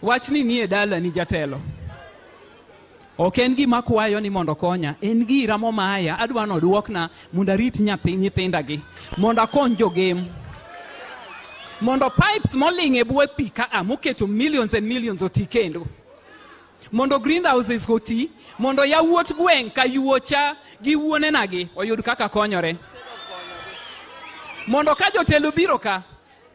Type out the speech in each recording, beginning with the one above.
Wachni nie dala ni jatelo. Ok en gima kwayo ni mondo konya, en gira momaya, adwa noduokna mondo arit nyathi nyithindagi, mondo akony jogem. Mondo pipes moling' e bwo pi ka a moketo millions and millions oti kendo. Mondo greenhouses go ti, mondo yawuot gweng' ka yuocha gi wuonenagi oyud kaka konyore. Mondo ka jotelo biro ka,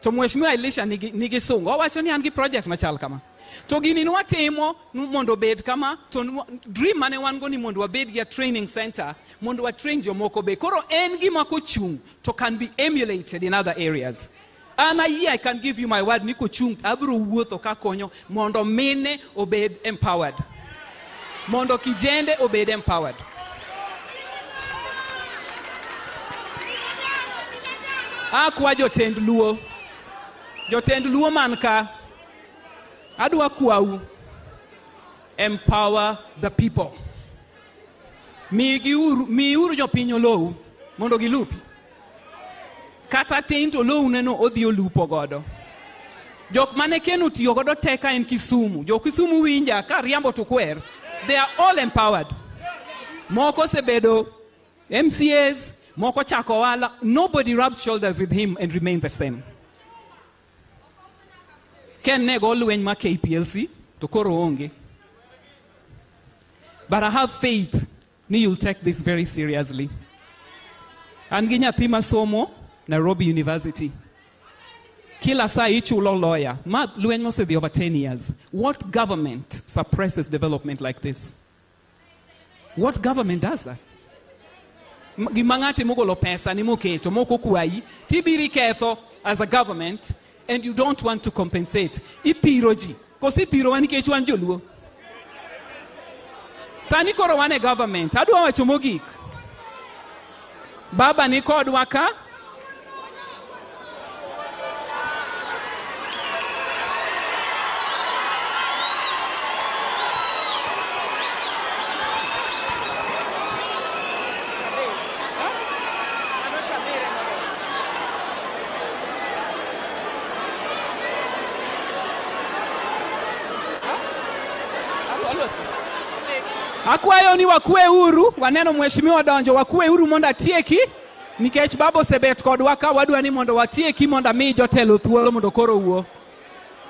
to Mheshimiwa Elisha nigi sunga. Owacho ni an gi project machal kama. To gini nwatimo mondo obed kama, to dream mane wan go ni mondo wabed gi a training center, mondo wa train jomoko be. Koro en gima kochung' to can be emulated in other areas. An ayie, I can give you my word ni kochung' to abiro wuotho kakonyo mondo mine obed empowered. Mondo kijende obed empowered. Akwa jotend Luo. Jotend Luo man ka, adwa kwau, empower the people. Miuru jopiny olou mondo gilupi. Kata tin to olou neno odhi olupo godo. Jok mane Ken otiyo godo te ka en Kisumu. Jo Kisumu winja ka riambo to kwer. They are all empowered. Moko osebedo MCAs, moko chako ohala. Nobody rubbed shoulders with him and remained the same. Ken ne go lweny ma KPLC to koro onge. But I have faith ni you'll take this very seriously. An gi nyathi masomo Nairobi University. Kila saa ichulo lawyer. Ma lweny mosedhi over 10 years. What government suppresses development like this? What government does that? Gima ng'ati mogolo pesa ni moketo moko kwayi tibiri ketho as a government and you don't want to compensate. Ithiro ji. Koso ithirowa nikech wan joluo. Sani koro wan e government. Adwa wacho mogik. Baba ni kodwa ka. Akwayo ni wakwe uru, waneno mheshimiwa donjo, wakwe uru mondo atieki, nikech baba osebet kodwa ka wadwa ni mondo watieki mondo ami jotelo thuolo mondo koro owuo.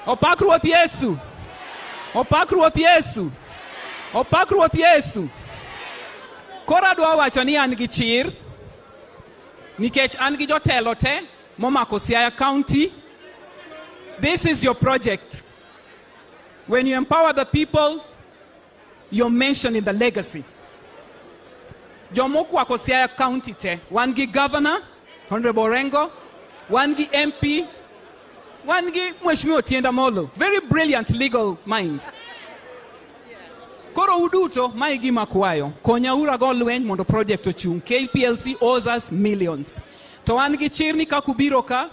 Opak Ruoth Yesu. Opak Ruoth Yesu. Opak Ruoth Yesu. Koro adwa wacho ni an gi chir, nikech an gi jotelo te momako Siaya County. This is your project. When you empower the people, you're mentioned in the legacy. Jomokwako Siaya County te, wan gi governor, Honorable Orengo, wan gi MP, wan gi Mheshimiwa Otiende Amollo, very brilliant legal mind. Koro uduto, mae gima kwayo, konyauru ago lweny mondo project ochung'. KPLC owes us millions. To an gi chir ni kaka ubiro ka,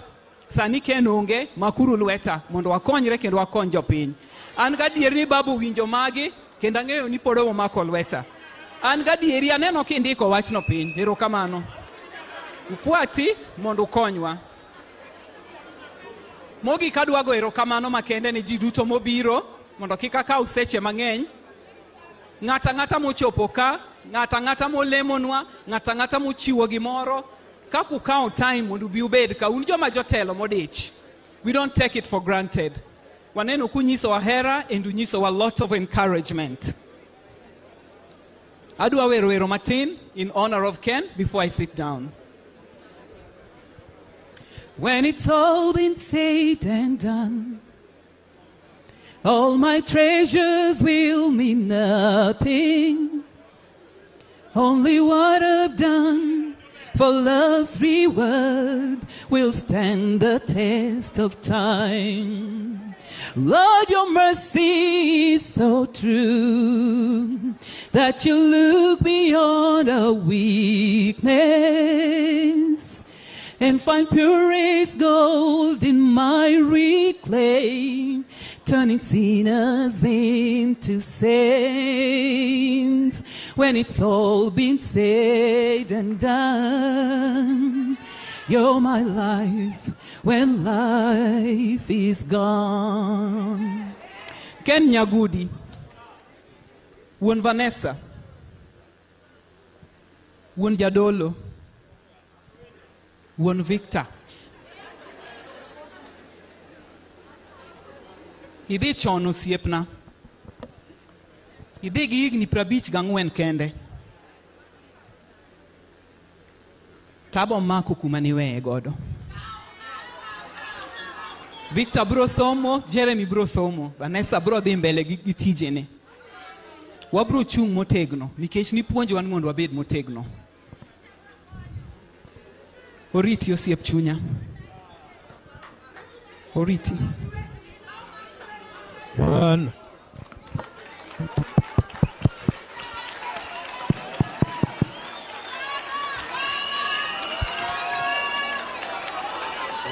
sani Ken onge, makuru lweta mondo wakonyre kendo wakony jopiny. An gadier ni babu winjo magi, kendo ang'eyo ni pod omako lweta. An gadieri aneno kindiko wachno piny. Erokamano. Ufuati mondo ukonywa. Mogik adwa go erokamano makende ne ji duto mobiro mondo kik akaw seche mang'eny. Ng'ato ang'ata mochopo ka, ng'ato ang'ata molemonwa, ng'ato ang'ata mochiwo gimoro, kaka ukawo time mondo ubi ubed ka, un joma jotelo modich. We don't take it for granted. Waneno kunyisowa hera and unyisowa lot of encouragement. Adwa wero wero matin in honor of Ken before I sit down. When it's all been said and done, all my treasures will mean nothing. Only what I've done for love's reward will stand the test of time. Lord, your mercy is so true that you look beyond our weakness and find purest gold in my reclaim, turning sinners into saints. When it's all been said and done, you're my life when life is gone. Ken Nyagudi, wuon Vanessa, wuon Jadolo, wuon Victor. Idhi chon osiepna. Idhi gi higni 54 kende. Tabo mako kuma niweye godo. Victor bro somo, Jeremy bro somo, Vanessa bro dhi mbele gi tijene. Wabro chung' motegno, nikech nipuonjowa ni mondo wabed motegno. Oriti osiep chunya. Oriti. One.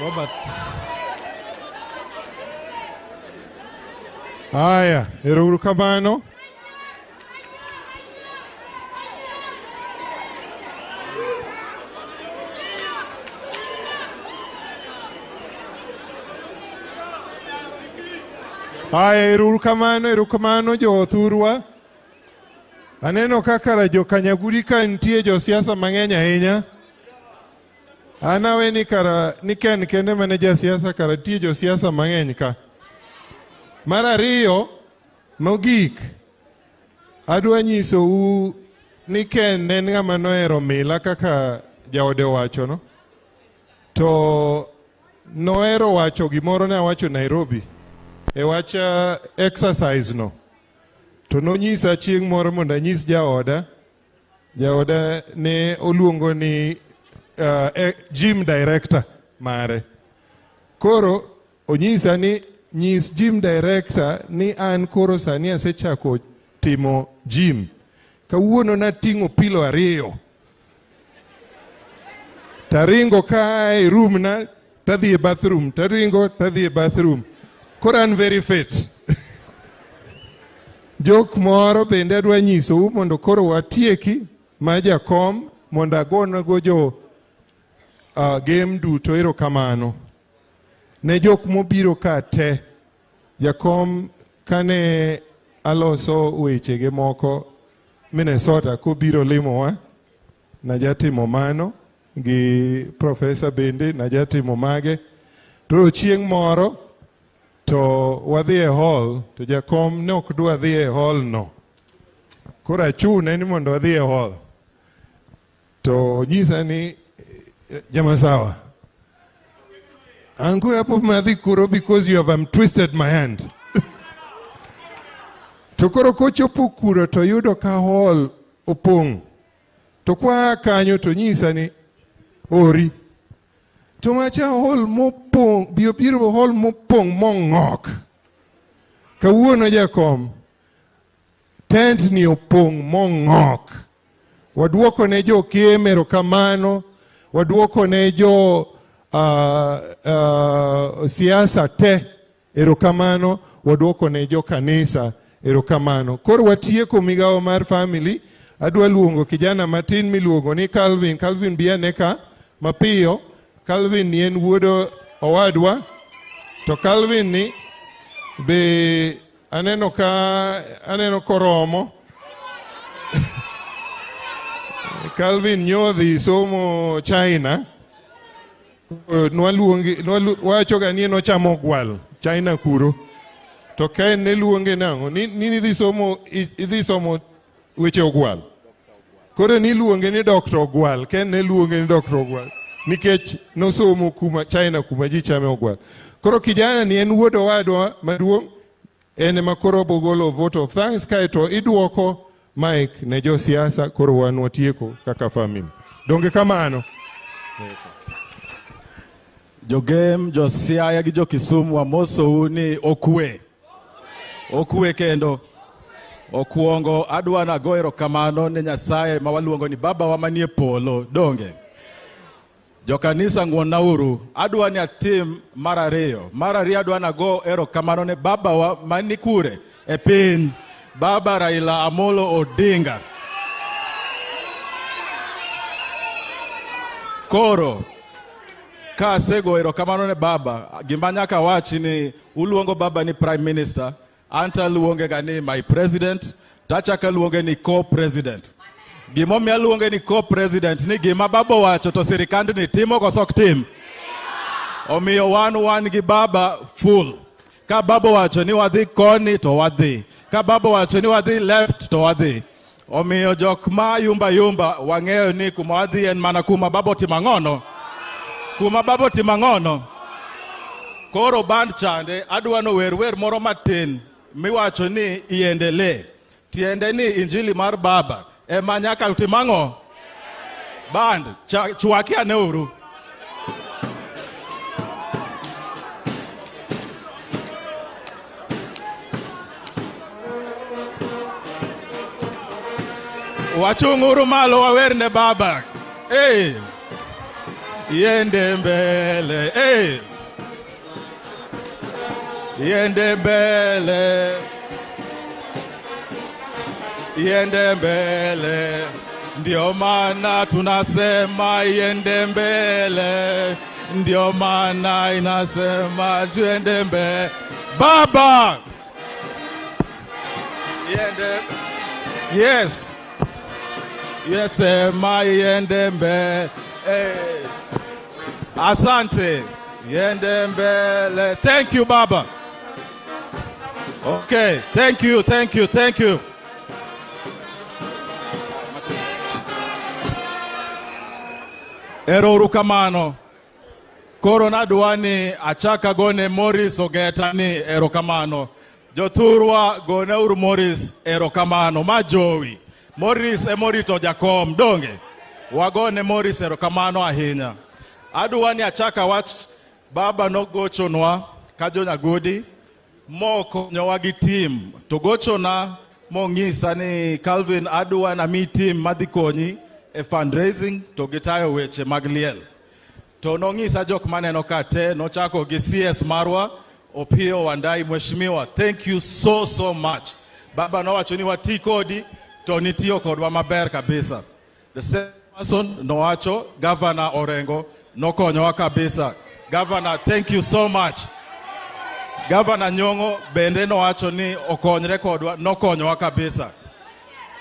Robert. Haya, erouru kamano. Haya, erouru kamano, erokamano jothurwa. Aneno kaka jo Kanyagudi ka nitie josiasa mang'eny ahinya. An awe ni kara ni Ken kende mane jasiasa, kara nitie josiasa mang'eny ka. Mar ariyo, mogik, adwa nyisou ni Ken ne en ng'ama nohero mila kaka jaode owacho no. To nohero wacho gimoro ne awacho Nairobi e wach exercise no. To nonyisa chieng' moro mondo anyis jaoda. Jaoda ne oluongo ni gym director mare. Koro onyisa ni nyis gym director ni an koro sani asechako timo gym. Kawuono nating'o pilo 2. Taringo ka e room na tadhi e bathroom, taringo tadhi e bathroom. Koro an very fit. Jok moro bende adwa nyisou mondo koro watieki ma jakom mondo agonego jo Gem duto erokamano. Ne jok mobiro ka te, jakom kane aloso wechege moko Minnesota kobiro limowa, najatimo mano gi profesa bende najatimo mage. To chieng' moro to wadhi e hall, to jakom ne ok dwa dhi e hall no. Koro achune ni mondo wadhi e hall. To nyisa ni jamasawa, ango hapo madhi kuro because you have twisted my hand. To koro kochopo kuro to yudo ka hall opong'. To kwa kanyo to nyisa ni ori. To macha hall mopong', biro hall mopong' mong'ok. Kawuono jakom, tent ni opong' mong'ok. Waduoko ne jo Gem erokamano, waduoko ne jo siasa te erokamano, waduoko ne jo kanisa erokamano. Koro watieko migawo mar family. Adwa luongo kijana matin miluongo ni Calvin. Calvin bi ane ka mapiyo. Calvin ni en wuod owadwa. To Calvin ni be aneno ka aneno koromo. Calvin nyodhi somo China. Nwaluonge, wachoga ni nochamo ogwal China kuro. To ka ne luonge nang'o? Ni idhi somo weche ogwal. Koro niluonge ni Dr. Ogwal. Ken ne luonge ni Dr. Ogwal. Nikech nosomo kuma China kuma ji chame ogwal. Koro kijana ni en wuod owadwa maduong', en ema koro bogolo vote of thanks kaeto iduoko mic ne josiasa koro wan watieko kaka family. Donge kamano? Jogem, jo Siaya gi jo Kisumu wamosou ni okwe. Okwe kendo. Okuongo adwa nago erokamano ne Nyasaye ma waluongo ni Baba wa manie polo, donge. Jokanisa ng'wonnauru, adwa ni atim mar ariyo. Mar ariyo adwa nago erokamano ne baba wa mani kure e piny, Baba Raila Amolo Odinga. Koro, ka asego erokamano ne baba, gima nyaka awachi ni uluongo baba ni Prime Minister, An to aluonge ga ni my president, tachako aluonge ni co-president. Gimomiyo aluonge ni co-president ni gima baba owacho to sirikandni timo koso ok tim. Omiyo wan gi baba full. Ka baba owacho ni wadhi koni to wadhi. Ka baba owacho ni wadhi left to wadhi. Omiyo jok ma yumba yumba wang'eyo ni kuma wadhi en mana kuma baba otimo ang'ono. Kuma baba otimo ang'ono. Koro band chande adwa no wer wer moro matin miwacho ni iendelee. Tiende ni injili mar baba ema nyaka utim ang'o? Band, chwaki ane uru. Wachung'uru malo wawerne baba. Hey. Iende mbele. Hey. Iende mbele. Iende mbele. Ndio maana tunasema iende mbele. Ndio maana inasema tuende mbele. Baba. Iende. Yes. Yes, iende mbele. Hey. Asante. Iende mbele. Thank you, Baba. Okay, thank you, thank you, thank you. Ero kamano. Koro nadwa ni achaka gone Morris Ogeta ni erokamano. Jothurwa gone uru Morris erokamano. Ma jowi. Morris emorito jakom donge. Wagone Morris erokamano ahinya. Adwa ni achaka wach baba nogochonwa ka jonyagudi mokonyowa gi team. To gochona mong'isa ni Calvin adwa na mi team madhi konyi e fundraising to gitayo weche mag liel. To nong'isa jok maneno ka te nochako gi CS marwa Opiyo Wandayi. Mheshimiwa, thank you so so much. Baba nowacho ni wati kodi to nitiyo kodwa maber kabisa. The same person nowacho Governor Orengo nokonyowa kabisa. Governor, thank you so much. Governor Nyong'o bende nowacho ni okonyre kodwa, nokonyowa kabisa.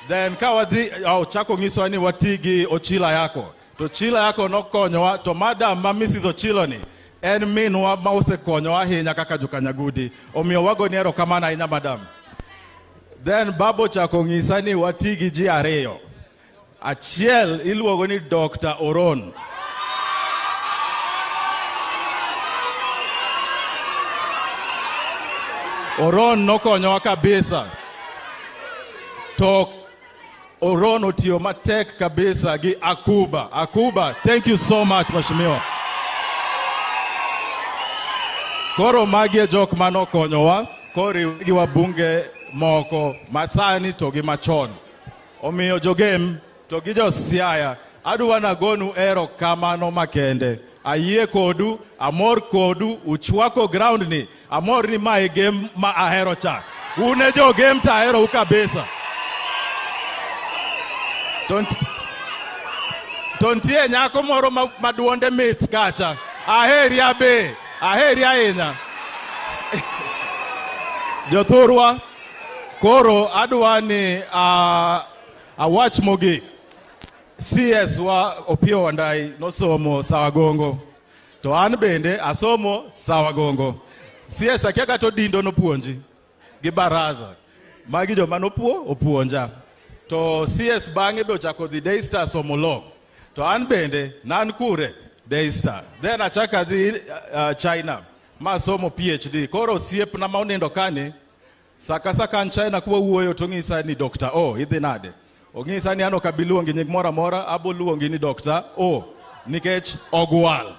Then ka wadhi ochako ng'isowa ni wati gi Ochila yako. To Ochila yako nokonyowa, to madam ma Mrs. Ochilo ni en minwa ma osekonyowa ahinya kaka jokanyagudi. Omiyo wagoni erokamano ahinya madam. Then babo ochako ng'isa ni wati gi ji ariyo. Achiel iluongo ni Dr. Oron. Oron nokonyowa kabisa. To Oron otiyo matek kabisa gi Akuba. Akuba, thank you so much, Mheshimiwa. Koro magi e jok manokonyowa, koriw gi wabunge moko masani to gi machon. Omiyo jogem to gi jo Siaya, adwa nagonu erokamano makende. Ayie kodu, amor kodu, uchwako ground ni. Amor ni mae Gem ma ahero cha. Un e jogem to aherou kabisa. To nitie nyako moro ma duonde mit kacha. Aheri abe, aheri ahinya. Jothurwa, koro adwa ni awach mogik. CS wa Opiyo Wandayi nosomo Sawagongo. To an bende asomo Sawagongo. CS akia kata Odindo nopuonji gi baraza. Magi joma nopuo opuonja. To CS bang'e be ochako dhi Daystar somo law. To an bende nan kure Daystar. Then achako adhi China ma somo PhD. Koro osiepna ma onindo kani, saka saka an China kwa wuoyo to ng'isa ni Dr. O, idhi nade? Ong'isa ni an ok abi luongi nying moro amora, abo luongi ni Dr. O, nikech ogwal.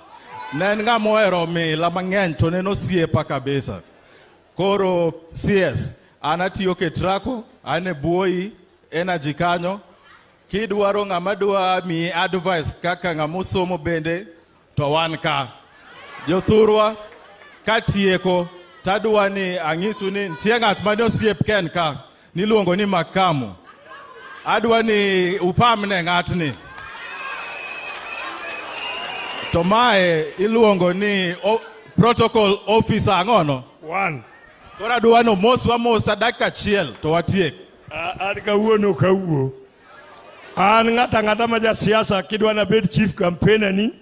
Ne en ng'ama ohero mila mang'eny to ne en osiepa kabisa. Koro CS, an atiyo Ketraco, an e buoyi, energy kanyo. Kidwaro ng'ama dwa miyi advice kaka ng'ama osomo bende, to wan ka. Jothurwa, katieko, tadwa ni ang'isu ni nitie ng'at mane osiep Ken ka, niluongo ni Makamu. Adwa ni upamne ng'atni. To mae iluongo ni protocol officer ang'ono? One. Koro adwa ni omoswa mosa dakika achiel to watiek. An kawuono ok awuo. An ng'ato ang'ata ma jasiasa kidwa nabed chief campaigner ni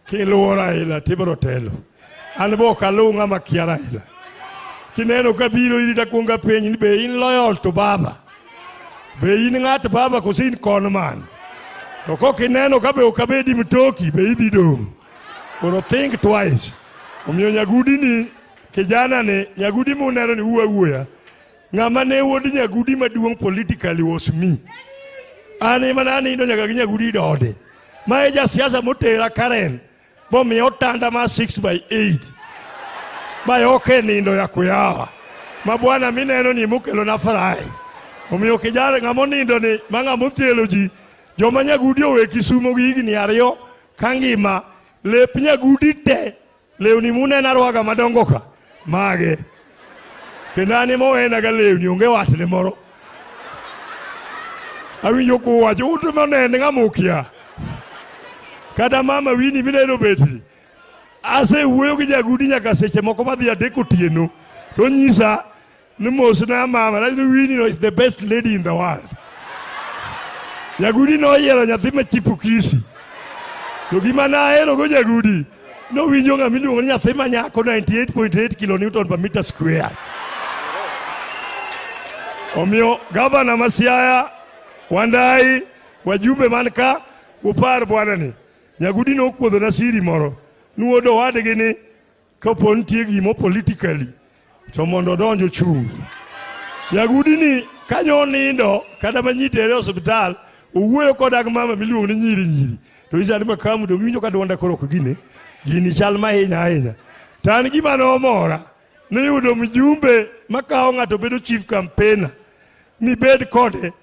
kiluwo Raila tibiro telo. An be ok aluw ng'ama kia Raila. Kineno kabiro iri takwongo apenji ni be in loyal to baba? Be in ng'at baba koso in conman? To kok ineno ka be ok abedi mtoki be idhi dong'. Koro think twice. Omiyo Nyagudi ni kijana ni Nyagudi muneno ni wuo awuoya. Ng'ama ne wuod Nyagudi maduong' politically was me. An ema nanindo nyaka gi Nyagudi dode. Ma e jasiasa motera Karen bomiya otanda mar 6 by 8. Bayoke nindo ya kuyawa. Ma bwana mineno ni mokelo na fry. Omiyo kijana ng'ama onindo ni ma ng'ama othielo ji joma Nyagudi owe Kisumo gi higni 2 ka ngima lep Nyagudi te lewni muneno arwaga madongo ka mage. Kendo an ema owenaga lewni onge watne moro. Awinjo kuwacho ut monene ng'ama okia. Kata mama Winnie mineno betni. Asewuoyo gi Nyagudi nyaka seche moko madhi 3 otieno. To nyisa ni mosna mama, ni Winnie no is the best lady in the world. Nyagudi noyiero nyathi ma chipukisi. To gima nahero go Nyagudi, nowinjo ng'ama iluongo ni nyathi ma nyako 98.8 kilonewton per meter square. Omiyo gavana ma Siaya, Wandai, wajumbe man ka, upar bwana ni. Nyagudi nokuodhona siri moro. Nuodo owadgi ni kapo nitie gimo politically to mondo odonj ochung'. Nyagudi ni kanyo nindo kata manyitere e osiptal owuoyo koda gi mama miluongo ni nyiri nyiri. To nyisa ni makamu dong' iwinjo ka duonda koro ok gine. Gini chal mahinya ahinya. To an gima nomora niyudo mjumbe makawo ng'ato bedo chief campaigner mibed kode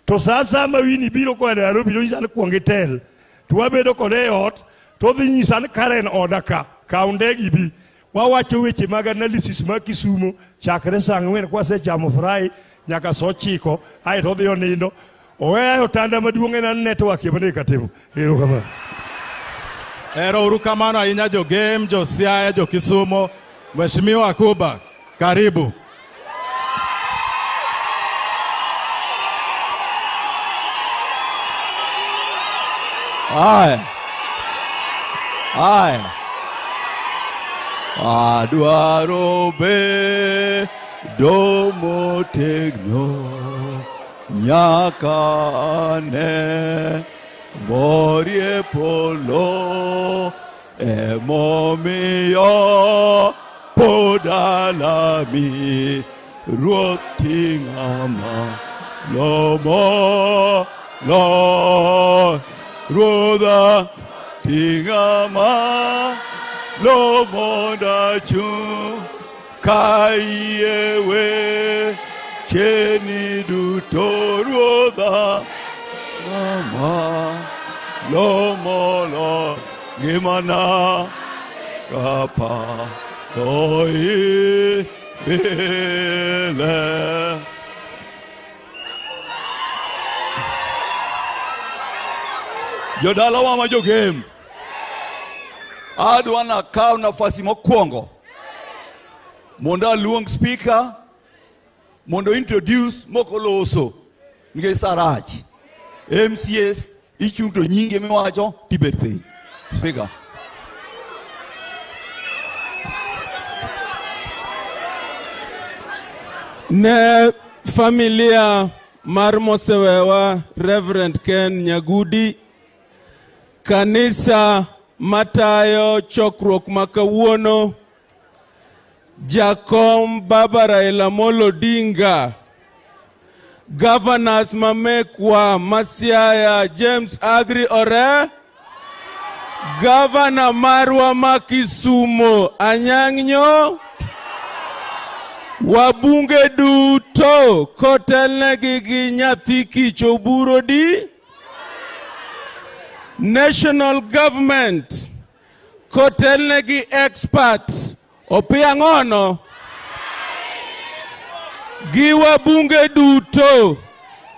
to sa asaya ma Winnie biro koa Nairobi to nyisa ni kuong itel. To wabedo kode e ot to odhi nyisa ni Karen oda ka kaw ndege ibi. Wawacho weche mag analysis mag Kisumo chakre saa 4 kwasechamo fry nyaka saa 9 aeto odhi onindo. Oweya e otanda maduong' en an network ema ne katimo. Erokamano. Ero uru kamano ahinya jo Gem, jo Siaya, jo Kisumo. Mheshimiwa Akuba, karibu. Haya. Haya. Adwaro bedo motegno nyaka ane morie polo emomiyo pod alami Ruoth ting'a malo lo Ruodha ting'a malo mondo achung' ka iyie wecheni duto Ruodha malo molo ngimana kapa toi pile. Jodalawa ma jogem, adwa nakaw nafasi mokwongo mondo aluong speaker mondo introduce mokoloso nikech sa rach. MCS ichung' to nyinge miwacho tibet piny. Speaker. Ne familia mar mosewewa Reverend Ken Nyagudi, kanisa matayo chokruok ma kawuono, Jakom Baba Raila Amolo Odinga, governors mamekwa ma Siaya James Agri Ore, governor marwa ma Kisumo Anyang' Nyong'o, wabunge duto kotelnegi gi nyathi kich Oburo Di, national government kotelnegi expert Opiyo Ang'ono, gi wabunge duto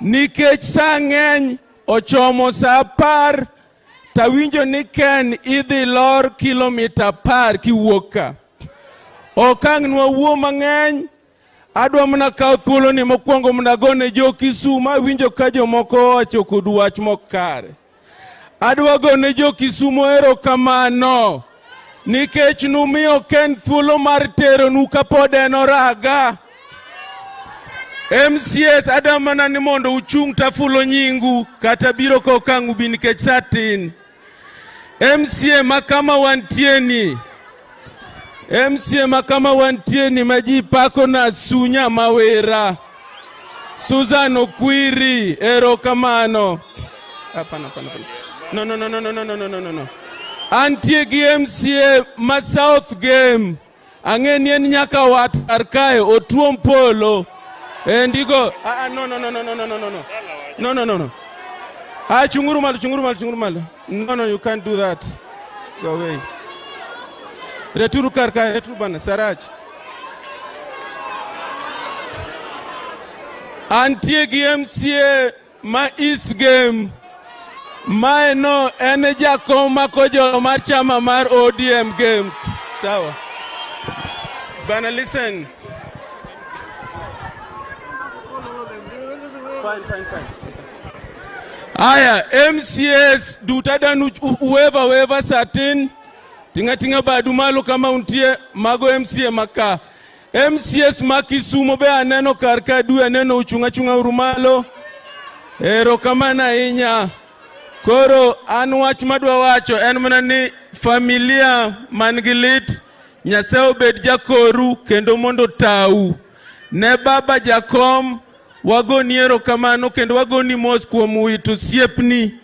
nikech sa ng'eny ochomo sa 10 tawinjo ni Ken idhi lor kilomita 10 kiwuok ka. Ok ang' nwawuo mang'eny. Adwa mana kawo thuoloni mokwongo mondo agone jo Kisumu. Awinjo ka jomoko owacho kodu wach mok kare. Adwa gone jo Kisumu erokamano nikech numiyo Ken thuolo mar teronu kapod en oraga. MCAs adwa mana ni mondo uchung' tafulo nyingu kata biro ka ok ang' ubi nikech sa tin. MCA ma kama wantie ni, MCA ma kama wantie ni ma ji pako na Sunya Mawera, Susan Okwiri, erokamano. Hapana, hapana, hapana. No, no, no, no, no, no, no, no, no, no. Antie gi MCA ma South Gem. Ang'e ni en nyaka wat kar kae, otuom polo. Endigo, ah, ah, no, no, no, no, no, no, no, no, no. No, no, no, no. Ah, chunguru malo, chunguru malo, chunguru malo. No, no, you can't do that. Go away. Returu kar kae, returu bana, Sarach. Antie gi MCA ma East Gem. Mae no en jakom makojolo mar chama mar ODM Gem. Sawa. Bana, listen. Fine, fine, fine. Aya, MCAs duto adwanu uweva weva satin. Tinga tinga badu malo kama untie mago MCA maka. MCAs ma Kisumo be aneno kar ka dwe aneno uchunga chunga uru malo. Erokamano ahinya. Koro an wach madwa wacho en mana ni familia man gi lit Nyasaye obed jakoru kendo mondo tau. Ne baba jakom wagoni erokamano kendo wagoni mos kuom wito osiepni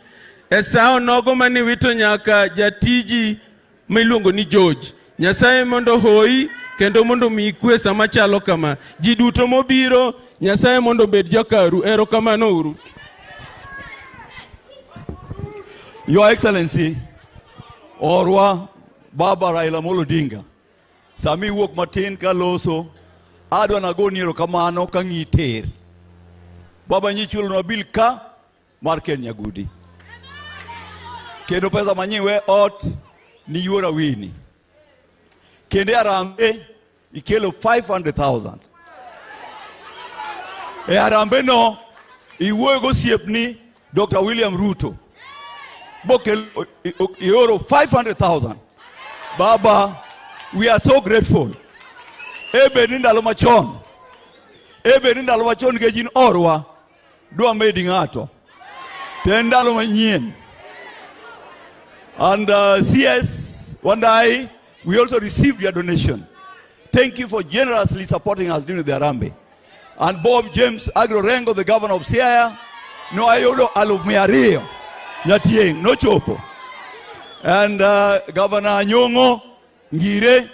e sa onogo mane iwito nyaka jatiji miluongo ni George. Nyasaye mondo hoi kendo mondo omiyi kwe sama chalo kama. Ji duto mobiro, Nyasaye mondo obed jakaru. Erokamano uru. Your Excellency, orwa Baba Raila Amolo Odinga, sami iwuok matin kaloso, adwa nagoni erokamano ka ng'i ter. Baba nyichulonwa bill ka mar Ken Nyagudi. Kendo pesa manyiwe ot ni yuora Winnie. Kendo e Harambee ikelo 500,000. E Harambee no iwuoyo gosiepni Dr. William Ruto. Bokel ioro 500,000. Baba, we are so grateful. Ebe ni ndalo machon. Ebe ni ndalo machon nikech in orwa. Dwa medi ng'ato. To en ndalo manyien. And CS Wandai, we also received your donation. Thank you for generously supporting us during the Harambee. And Bob James Agro Rengo, the governor of Siaya, no ayudo aluf mia ariyo. Nyatieng, nochopo. And Governor Nyong'o Ngire,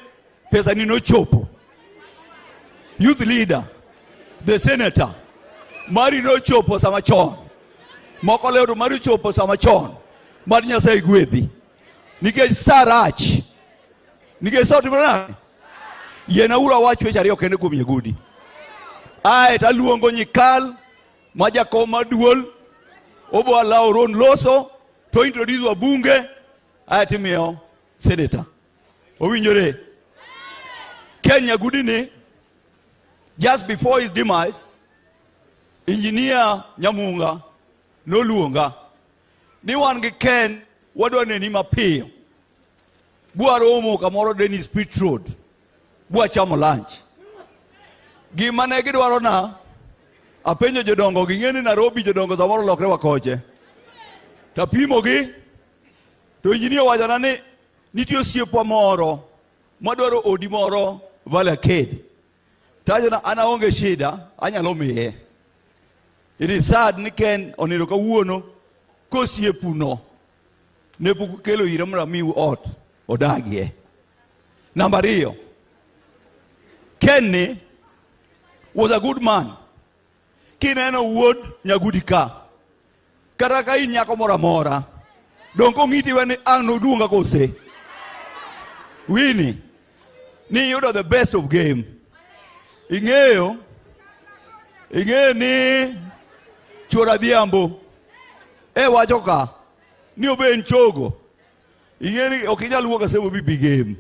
pesa ni nochopo. Youth leader, the senator, mari nochopo sama chon. Moko leo to mari chopo sama chon. Mar Nyasaye gwedhi. Nikech sa rach. Nikech sa otimore nade? Yiena uru awach weche ariyo kende kuom Nyagudi. Ae to aluongo Nyikal ma jakom maduol, obo allow Ron loso to introduce wabunge ae timiyo senator. Owinjore. Ken Nyagudi ni just before his demise, engineer Nyamunga noluonga ni wan gi Ken wadwa neni mapiyo. Bwa romo kamoro Dennis Pitt Road. Bwa chamo lunch. Gima ne gidwaro na, apenjo jodongo, ging'e ni Nairobi jodongo samoro lokre wakoche. Tapimogi, to engineer wachona ni nitie osiepwa moro madwaro odi moro Valley Arcade. Tawachona an aonge shida, anyalo miye. It is sad ni Ken onindo kawuono kosiepuno ne pok ukelo ire mondo amiu ot odagie. Namba ariyo, Ken ni was a good man. Kineno wuod Nyagudi ka, kata ka in nyako moro amora, donge ong'i tiwe ni ang' noduonga kose. Winnie, ni iyudo the best of game. Ing'eyo, ing'eyo ni chuor Adhiambo e wacho ka ni obe en chogo. Ing'e ni ok inyal wuok asemo bibi game.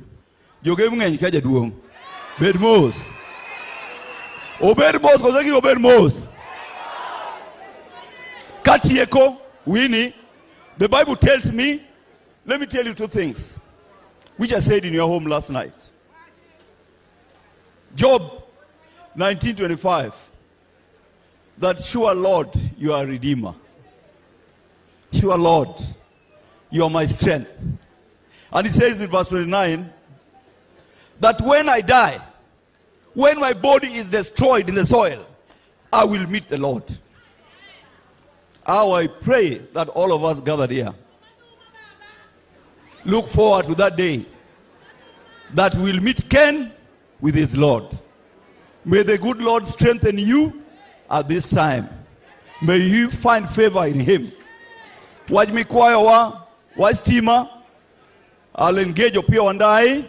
Jo game ng'eny ka jaduong'. Bed mos. Obed mos koso kik obed mos. Katieko, Winnie, the Bible tells me, let me tell you two things, which I said in your home last night. Job 19:25, that sure Lord, you are a redeemer. Sure Lord, you are my strength. And he says in verse 29, that when I die, when my body is destroyed in the soil, I will meet the Lord. How I pray that all of us gathered here look forward to that day that we'll meet Ken with his Lord. May the good Lord strengthen you at this time. May you find favor in him. Wach mikwayowa, wach stima, I'll engage Opiyo Wandayi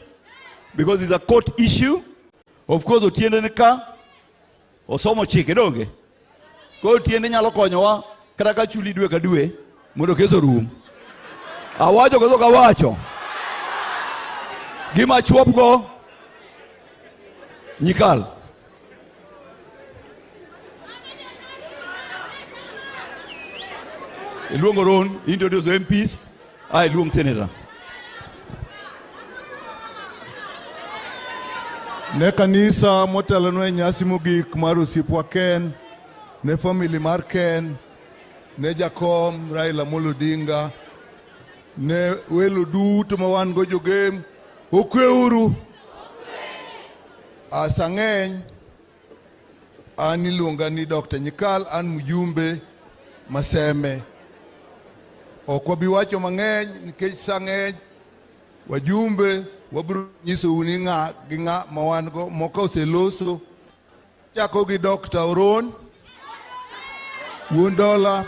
because it's a court issue. Of course, Otiende ni ka, osomo chike donge. Koro Otiende nyalo konyowa kata ka chuli dwe ka dwe mondo kes orum. Awacho koso ok awacho? Gima chuopgo Nyikal. Iluongo Ron, introduce MPs, I iluong senator. Ne kanisa motelonwa e nyasi mogik mar osiepwa Ken, ne family mar Ken, ne jakom Raila Amolo Odinga, ne welo duto ma wan go jogem, okweuru. Asa ng'eny, an iluonga ni Dr. Nyikal, an mjumbe Maseme. Ok wabi wacho mang'eny nikech sa ng'eny, wajumbe wabiro nyisou ni ng'a gi ng'a ma wan go, moko oseloso. Chako gi Dr. Oron, Wuon Dola,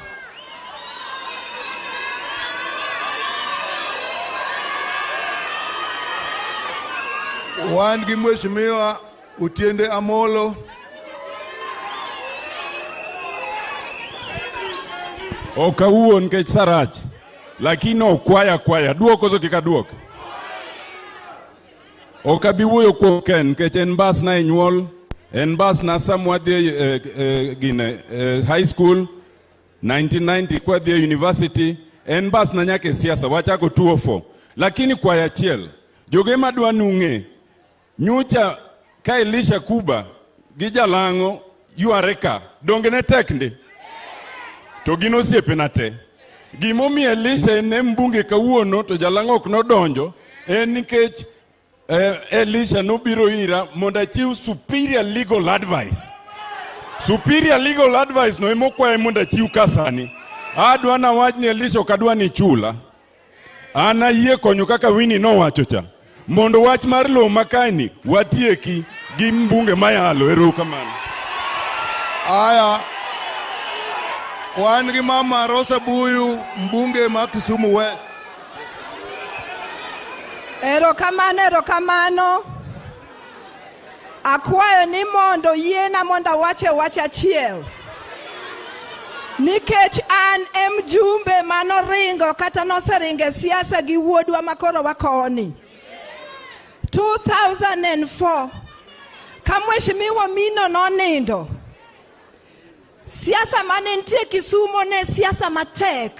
wan gi Mheshimiwa Otiende Amolo, Ok awuo nikech sa rach, lakini okwaya kwaya, duok koso kik aduok? Ok abi wuoyo kuom Ken nikech en mbasna e nyuol, en mbasna sama wadhi e gine, high school 1990 kwadhi e university, en mbasna nyaka e siasa, wachako 204. Lakini kwaya achiel, joge madwa nung'e, nyocha ka Elisha Kuba gi Jalang'o yware ka, donge ne tek ndi? To gin osiepena te. Gimomiyo Elisha en e mbunge kawuono to Jalang'o ok nodonjo en nikech Elisha nobiro ira mondo achiw superior legal advice. Superior legal advice no emokwaye mondo achiw ka sani. Adwa nawach ni Elisha ok adwa ni chula. An ayie konyo kaka Winnie nowacho cha. Mondo wach mar lowo makani watieki gi mbunge mayalo. Erokamano. Aya, wan gi Mama Rosa Buyu, mbunge ma Kisumu West. Erokamano, erokamano. Akwayo ni mondo yiena mondo awache wach achiel. Nikech an e mjumbe manoringo kata noseringo e siasa gi wuodwa makoro wakoni. 2004 ka Mheshimiwa Mino nonindo, siasa mane nitie Kisumo ne siasa matek.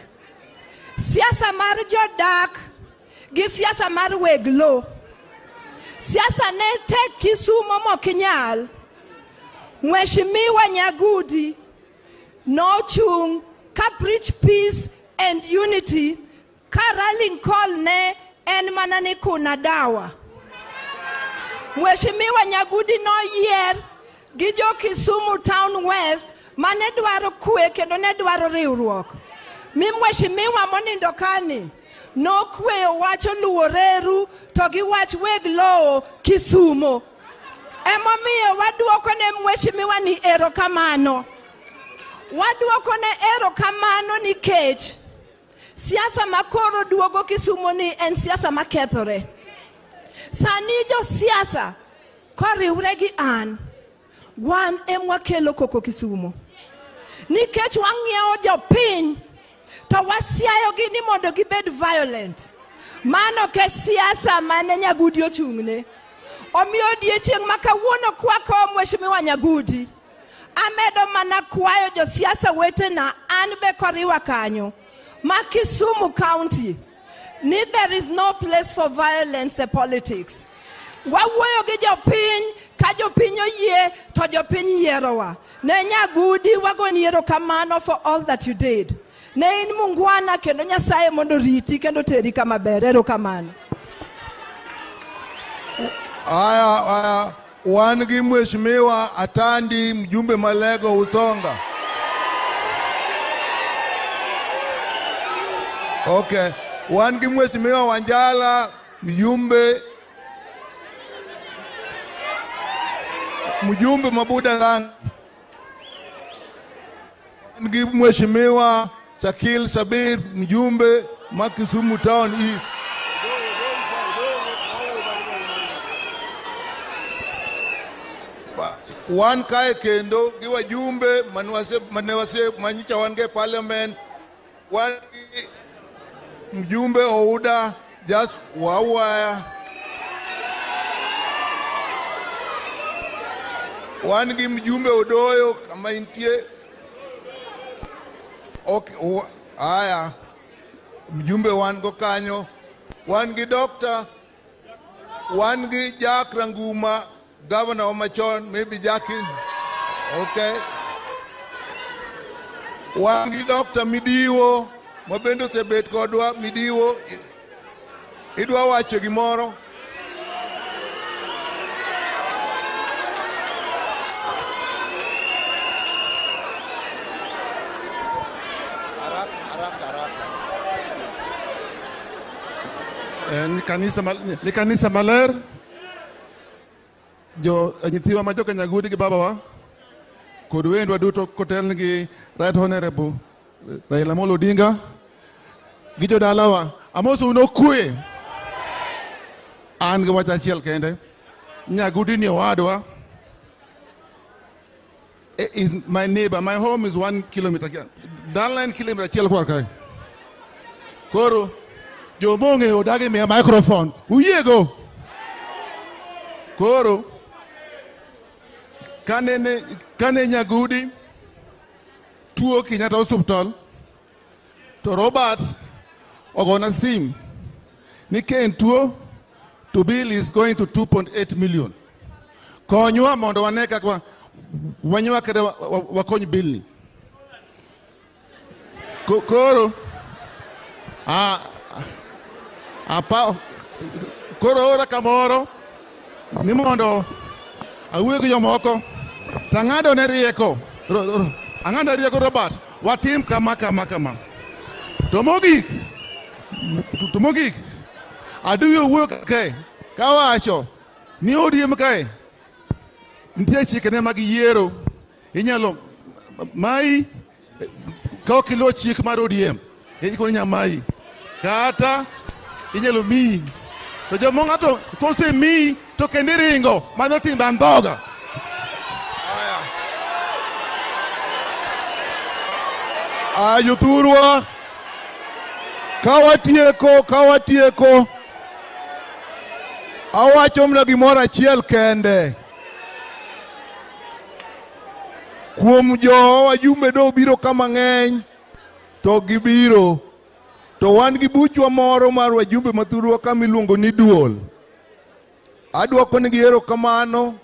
Siasa mar jodak gi siasa mar weg lo. Siasa ne tek Kisumo mokinyal. Mheshimiwa Nyagudi nochung' ka preach peace and unity, ka rallying call ne en mana ni kuna dawa. Mheshimiwa Nyagudi noyier gi jo Kisumu Town West mane dwaro kwe kendo ne dwaro riwruok. Mi mheshimiwa monindo kani nokweyo wach oluwo reru to gi wach weg lowo Kisumo. Emomiyo waduoko ne mheshimiwa ni erokamano. Waduoko ne erokamano nikech siasa makoro duogo Kisumo ni en siasa makethore. Sani josiasa koriwre gi an, wan emwakelo koko Kisumo. Nikech wang'iewo jopiny to wasiayogi ni mondo gibed violent. Mano ke siasa mane Nyagudi ochung'ne. Omiyo odiechieng' ma kawuono kwako Mheshimiwa Nyagudi. Amedo mana kwayo josiasa wetena an be koriwa kanyo ma Kisumu County ni there is no place for violence e politics. Wawuoyo gi jopiny ka jopiny oyie to jopiny yierowa. Ne Nyagudi wagoni erokamano for all that you did. Ne in mungwana kendo Nyasaye mondo riti kendo teri kama ber. Erokamano. Aya, aya, wan gi Mheshimiwa Atandi, mjumbe Malego Usonga. Okay, wan gi Mheshimiwa Wanjala, mjumbe Mabuda Lang. Wan gi Mheshimiwa Shakil Sabir, mjumbe ma Kisumu Town East. Wan kae kendo gi wajumbe manewase manyicha wan ge parliament, wan gi mjumbe Ouda Jas Wawaya, wan gi mjumbe Odoyo kama intie. Okay, aya mjumbe wan go kanyo, wan gi doctor, wan gi Jack Ranguma, Governor Omachon, maybe Jackie. Okay. Wan gi Dr. Midiwo, mabende osebet kodwa. Midiwo, idwa wacho gimoro? Haraka, haraka, haraka. Ni kanisa maler. Jo nyithiwa ma joka Nyagudi gi babawa kod wendwa duto kotelnigi Right Honorable Raila Amolo Odinga gi jodalawa, amosou nokwe. An gi wach achiel kende. Nyagudi ni owadwa is my neighbor. My home is 1 kilometer. Dalana en kilometer achiel koa kae. Koro jomong'eyo odagi miya microphone. Uyiego. Koro kane Nyagudi tuo Kenyatta Hospital, to Robert ogona sim ni ka en tuo to bill is going to 2.8 million. Konywa mondo wane kaka wanywakre wakony bill ni. Koro apa koro ora kamoro ni mondo awuo gi jomoko tang'ado ne rieko. Ang'ado rieko Robert, watim kama kama kama. To mogik aduyo wuok kae kawacho ni ODM kae nitie chikene mag yiero. Inyalo mai ka ok iluwo chik mar ODM ikoni inya mayi kata inyalo miyi. To jomo ng'ato kosemiyi to kendo iringo, mano timbe andhoga. Jothurwa, ka watieko, awacho mana gimoro achiel kende. Kuom jo wajumbe do biro ka mang'eny, to gibiro. To wan gi buchwa moro mar wajumbe mathurwa kama iluongo ni duol. Adwoko negi erokamano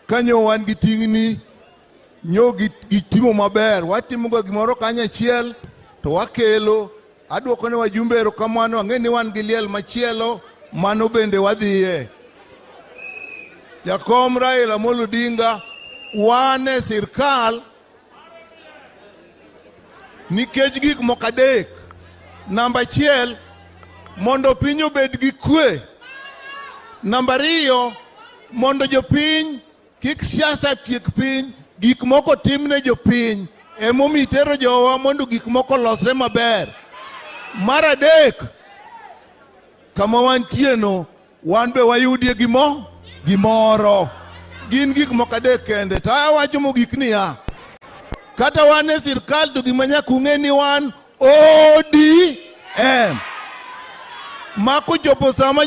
kanyo wan gi ting'ni nyo gitimo maber. Watimoga gimoro kanyachiel to wakelo. Adwoko ne wajumbe erokamano. Ang'e ni wan gi liel machielo, mano bende wadhiye. Jakom Raila Amolo Odinga, wan e sirkal nikech gik moko adek. Namba achiel, mondo piny obed gi kwe. Namba ariyo, mondo jopiny kik siasa tiek piny, gik moko timne jopiny. Emomiyo itero jowa mondo gik moko olosre maber. Mar adek, kama wantie no, wan be wayudie gimoro. Gin gik moko adek kende. To awacho mogik niya, kata wan e sirkal to gima nyaka ung'e ni wan ODM. Ma kochopo sama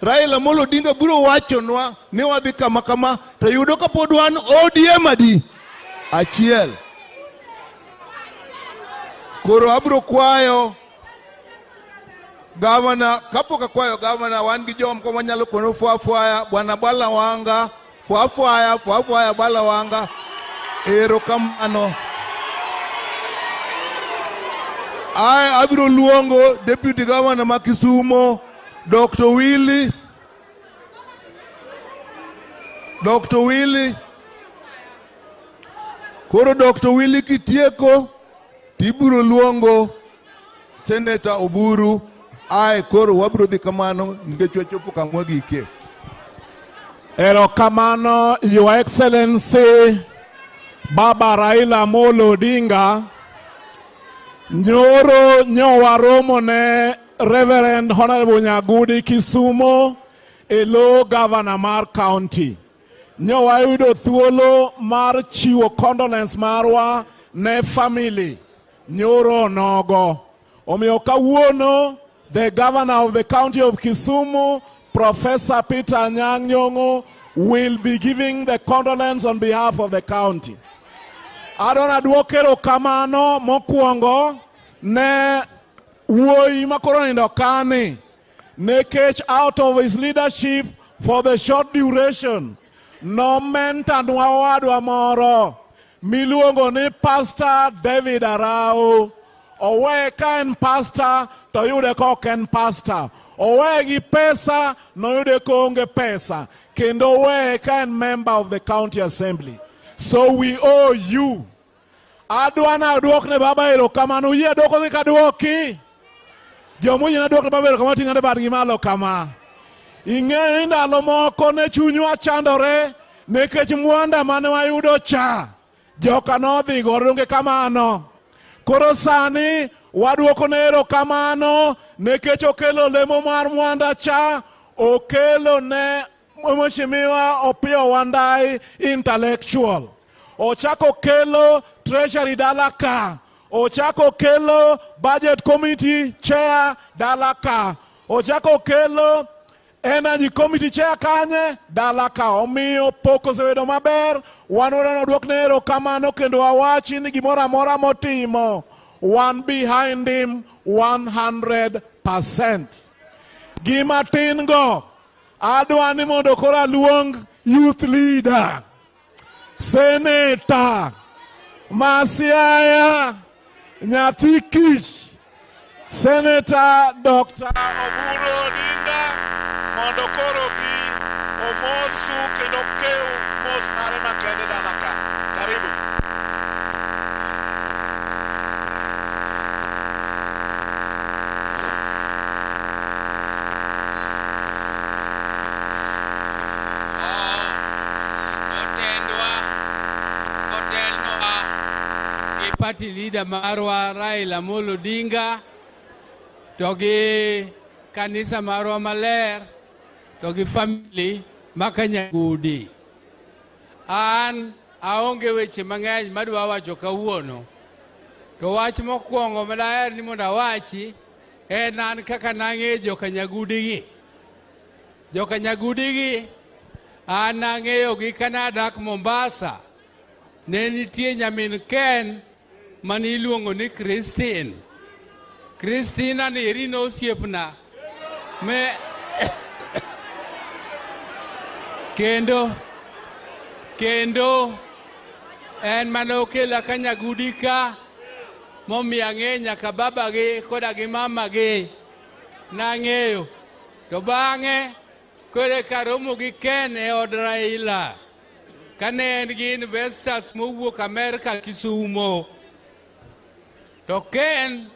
Raila Amolo Odinga biro wachonwa ni wadhi kama kama to yudo ka pod wan ODM adi achiel. Koro abiro kwayo gavana, kapok akwayo gavana, wan gi jomoko manyalo kono fwafwaya, bwana Bala Wanga, fwafwaya, fwafwaya Bala Wanga, erokamano. Ae abiro luongo deputy governor ma Kisumo, Dr. Willy, Dr. Willy. Koro Dr. Willy kitieko, tibiro luongo Senator Oburu. Ae koro wabiro dhi kamano nikech wachopo kama wagikie. Erokamano, Your Excellency, Baba Raila Amolo Odinga. Nyoro nyowaromo ne Reverend Honorable Nyagudi Kisumo e lo governor mar county. Nyowayudo thuolo mar chiwo condolence marwa ne family nyoro nogo. Omiyo kawuono, the governor of the county of Kisumu, Professor Peter Anyang' Nyong'o, will be giving the condolence on behalf of the county. Adwa duoko erokamano mokwongo ne wuoyi makoro nindo kani nikech out of his leadership for the short duration nomentanwa owadwa moro miluongo ni Pastor David Arao. Oweye ka en pastor to yude ka ok en pastor. Oweye gi pesa noyude koonge pesa. Kendo oweye ka en member of the county assembly. So we owe you. Adwa na aduok ne baba erokamano. Uyie duoko dhi kaduoki. Joma oyie na duok ne baba erokamano ting'ane badgi malo kama. Ing'eyo ni ndalo moko ne chunywa chandore nikech mwanda mane wayudo cha. Joka nodhi godo donge kamano. Koro sani waduoko ne erokamano nikech okelo lemo mar mwanda cha, okelo ne Mheshimiwa Opiyo Wandayi intellectual. Ochako kelo treasury dala ka. Ochako kelo budget committee chair dala ka. Ochako kelo energy committee chair kanye dala ka. Omiyo pok osebedo maber. Wan wadwa duok ne erokamano kendo wawachi ni gimoro amora motimo, wan behind him 100%. Gima tin go, adwa ni mondo koro aluong youth leader, senator, Masiaya, nyathi kich, Senator Dr. Oburu Odinga mondo koro bi omosu kendo okew mos mare makende dala ka. Karibu. Jotendwa otelnwa gi party leader marwa Raila Amolo Odinga to gi kanisa marwa maler to gi family makanyagudi. An aonge weche mang'eny madwa wacho kawuono. To wach mokwongo madaher ni mondo awachi en an kaka nang'eyo jokanyagudi gi. Jokanyagudi gi an nang'eyogi kane adak Mombasa. Ne nitie nyamin Ken mane iluongo ni Christine. Christina ni eri nosiepna. Me kendo en mane okela Kanyagudi ka momiyo ang'eyo nyaka babagi koda gi mamagi nang'eyo. To bang'e koro eka aromo gi Ken e od Raila kane en gi investors mowuok Amerka Kisumo. To Ken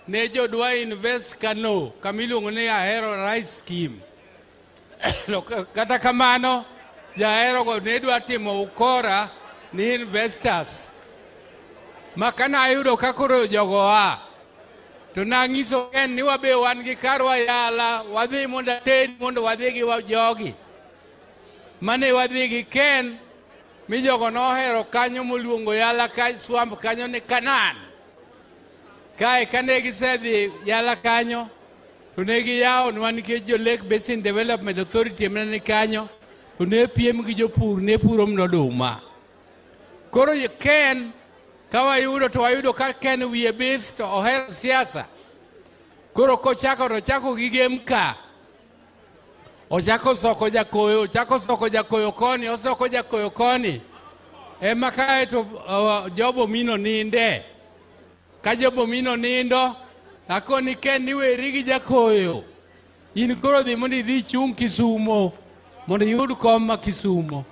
ne jodwa invest Kano kama iluongo ni Ahero Rice Scheme. To kata kamano jahero go ne dwa timo ukora ni investors. Ma kane ayudo ka koro jogo a, to nang'iso Ken ni wabe wan gi karwa yala, wadhi mondo ated mondo wadhi gi jogi. Mane wadhi gi Ken, mi jogo nohero kanyo moluongo yala ka swamp kanyo ni Kanan. Kae kane gisedhi yala kanyo, To ne giyawonwa nikech jo Lake Basin Development Authority ema ne kanyo, to ne piem gi jopur ne puro mana oduma. Koro Ken, ka wayudo to wayudo ka Ken wiye bith to ohero siasa. Koro kochako to ochako gi Gem ka. Ochako soko jakoyo, ochako soko jakoyo koni, osoko jakoyo koni. Ema kae to Job Omino ninde. Ka Job Omino nindo, akoni Ken ni weri gi jakoyo. In koro dhi mondo idhi ichung' Kisumo, mondo iyud kom ma Kisumo.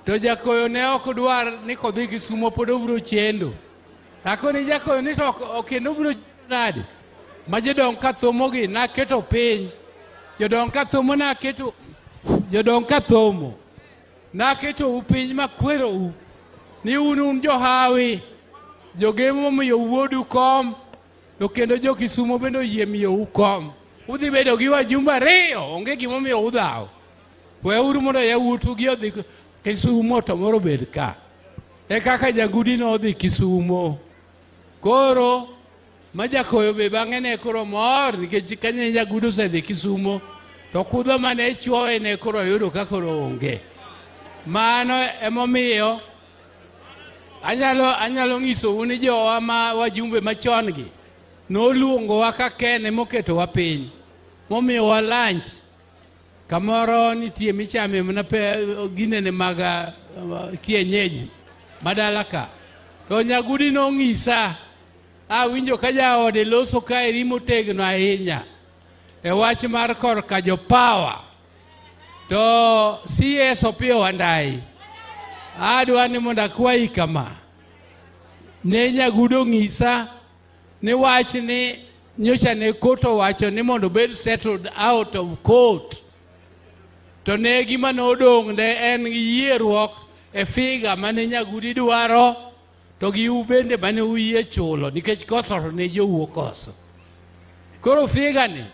To jakoyo ne ok dwar ni kodhi Kisumo pod obiro chendo. Akoni jakoyo ni to ok kendo obiro chendo nade? Ma jodong ka thomo gi naketo piny. Jodong ka thomo naketo, jodong ka thomo naketo u piny makwerou ni un un johawi. Jogemo omiyo wuodu kom, to kendo jo Kisumo bende oyie miyou kom. Udhi bedo gi wajumbe ariyo, onge gimomiyo udhaw. Weuru mondo yawuotu gi odhi Kisumo to moro obed ka. E kaka Jagudi nodhi Kisumo. Koro ma jakoyo be bang'e ne koro mor nikech kane Jagudi osedhi Kisumo to kudho mane chuoye ne koro oyudo ka koro onge. Mano emomiyo anyalo nyisou ni jowa ma wajumbe machon gi noluongowa ka Ken emoketowa piny momiyowa lunch. Kamoro nitie michame mana ginene mag kienyeji madala ka. To Nyagudi nong'isa, awinjo ka jaode loso kaeri motegno ahinya e wach mar korka jopawa. To CS Opiyo Wandayi, adwa ni mondo akwayi kama. Ne Nyagudi ong'isa ni wach ni nyocha ne court owacho ni mondo obed settled out of court. To ne gima nodong' ne en yierruok e figure mane Nyagudi dwaro to gi u bende mane uyie chulo nikech koso to ne jowuo koso. Koro figure ni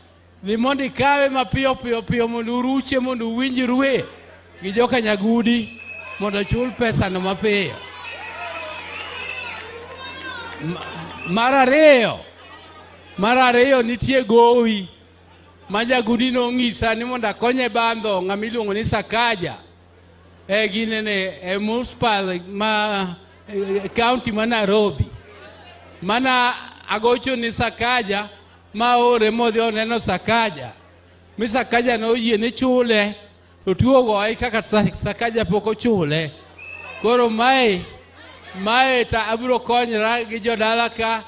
dhi mondo ikawe mapiyo piyo piyo mondo uruche mondo uwinjrue gi joka Nyagudi mondo ochul pesano mapiyo. Mar ariyo nitie gowi ma Jagudi nong'isa ni mondo akonye bandho ng'ama iluongo ni Sakaja e ginene e municipal ma county ma Nairobi. Mana agocho ni Sakaja ma ore modhi oneno Sakaja. Mi Sakaja noyie ni chule to tuo ogoye kaka Sakaja pok ochule. Koro mae ta abiro konyra gi jodala ka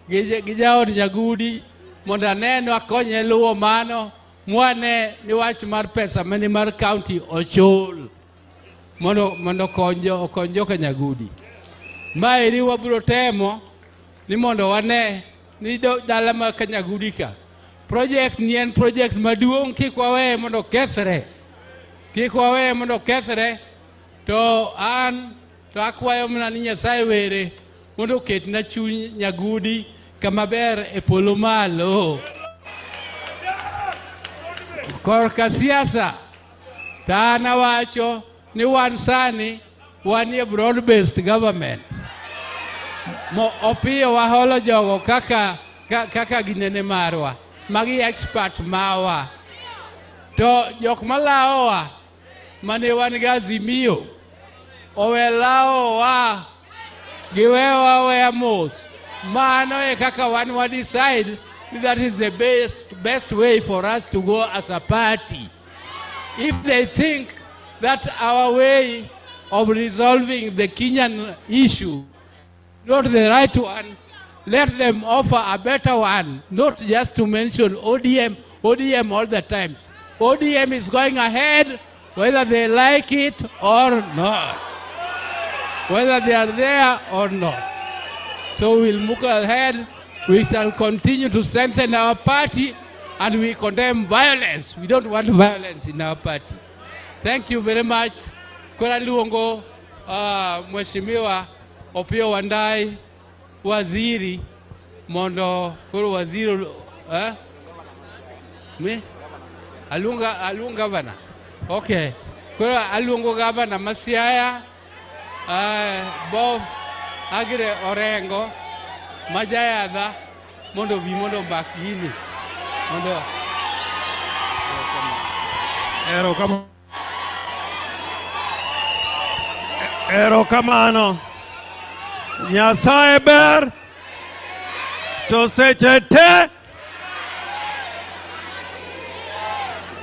gi jaod Nyagudi mondo aneno akonye luwo mano mwane ni wach mar pesa mane mar county ochul mondo okony joka Nyagudi. Maeri wabiro temo ni mondo wane ni dala ma Kanyagudi ka project ni en project maduong' kik waweye mondo kethre. Kik waweye mondo kethre. To an to akwayo mana ni Nyasaye were mondo oketna chuny Nyagudi kama ber e polo malo. Korka siasa, to an awacho ni wan sani wanie broad based government. Mo Opiyo waholo jogo kaka ginene marwa. Magi expert mawa. To jok malawowa mane wan gi Azimio owe lawowa giwewa aweya mos. Mano e kaka wan wa decide that is the best way for us to go as a party. If they think that our way of resolving the Kenyan issue not the right one, let them offer a better one, not just to mention ODM, ODM all the times. ODM is going ahead whether they like it or not, whether they are there or not. So we'll move ahead. We shall continue to strengthen our party, and we condemn violence. We don't want violence in our party. Thank you very much. Koro aluongo Mheshimiwa Opiyo Wandayi, waziri, mondo koro waziri, eh? Me? Aluonga gavana. Okay. Koro aluongo gavana ma Siaya, Bob Agre Orengo, Majayadha, mondo bi mondo omak gini. Mondo. Erokamano. Erokamano. Nyasaye ber to seche te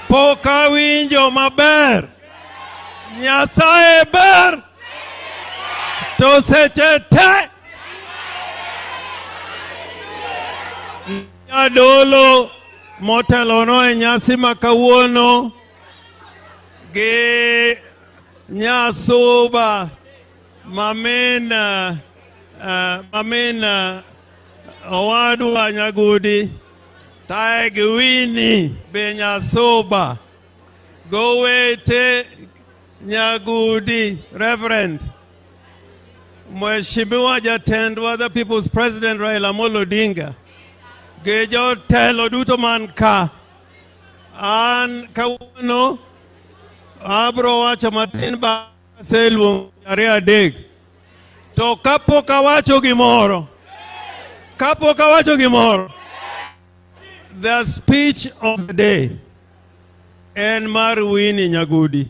pok awinjo maber. Nyasaye ber to seche te. Jadolo motelono e nyasi ma kawuono gi Nyasuba mamin mamin owadwa Nyagudi tae gi Winnie be Nyasuba gowete Nyagudi Reverend Mheshimiwa Jatendwa the People's President Raila Amolo Odinga gi jotelo duto man ka. An kawuono abro wacho matin ba aseluongo ariyo adek. To kapok awacho gimoro, kapok awacho gimoro, the speech of the day en mar Winnie Nyagudi.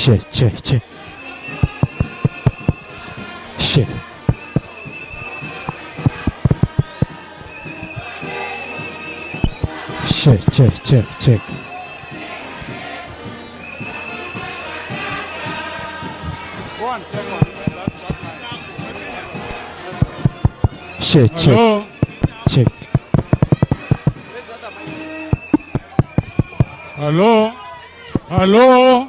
Che, che, che. Che. Check, check, check, check. Go and check on that line. Check, check. Hello? Check. Hello? Hello?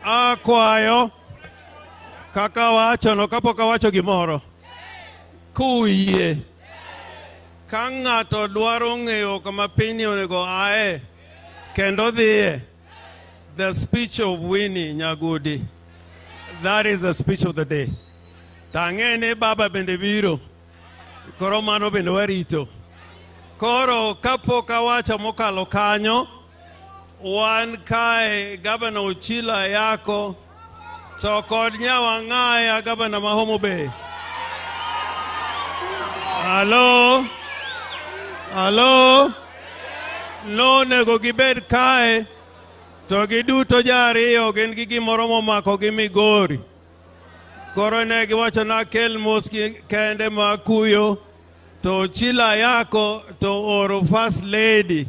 Akwayo kaka wachono kapok awacho gimoro kuyie ka ng'ato dwaro ng'eyo kama pinyni onego ae kendo dhiye, the speech of Winnie Nyagudi, that is the speech of the day. To ang'e ni baba bende biro, koro mano bende warito. Koro kapok awacho mokalo kanyo, wan kae Gavana Ochilo Ayako to kod Nyawang'aya Gavana ma Homa Bay. Hello? Hello? Nonego gibed kae to giduto ji ariyo gin gi gimoro momako gi Migori. Koro ne giwacho na kel mos kende ma kuyo to Ochilo Ayako to oro First Lady.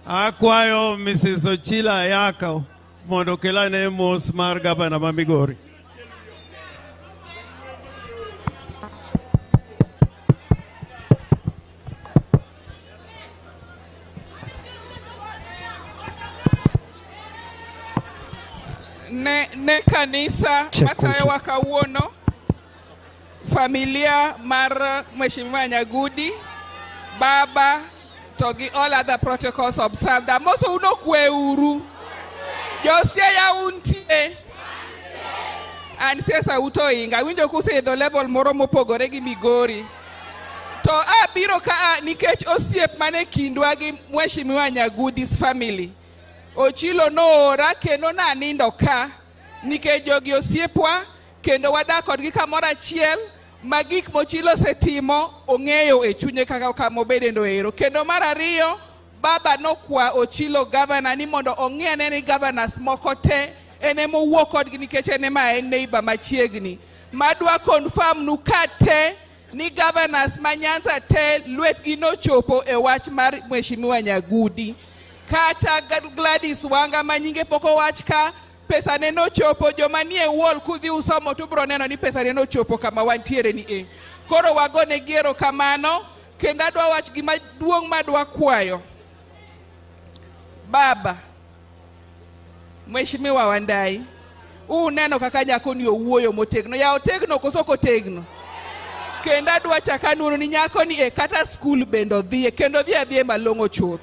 Akwayo Mrs. Ochilo Ayako mondo okelane mos mar gavana ma Migori. Ne kanisa matayowa kawuono, familia mar Mheshimiwa Nyagudi, baba to gi all other protocols observed. Amoso uno kwe uru. Josiaya untie. An siasa uto inga. Winjo kuseidho level moro mopogore gi Migori. To abiro ka nikech osiep mane kindwa gi Mheshimiwa Nyagudi's family. Ochilo noora kendo nanindo ka nikech jogi osiepwa kendo wadak kodgi kamoro achiel ma gik mochilo osetimo ong'eyo e chunye kaka kamobede ndo ero. Kendo mar ariyo, baba nokwa Ochilo governor ni mondo ong'i ane ni governors moko te en ema owuo kodgi nikech en ema en neighbor machiegni. Madwa confirm nu ka te ni governors ma Nyanza te lwetgi nochopo e wach mar Mheshimiwa Nyagudi. Kata Gladys Wanga ma nyinge pok owach ka, pesa ne nochopo. Joma nie wall kudhi usomo to ubiro neno ni pesa ne nochopo kama wantiere ni e. Koro wagone gi erokamano kendo adwa wach gima duong' madwa kwayo. Baba, Mheshimiwa Wandai, uneno kaka nyakoni owuoyo motegno. Ya otegno koso ok otegno? Kendo adwa chaka nuono ni nyakoni e kata skul bende odhiye, kendo odhi adhiye malong'o chuth.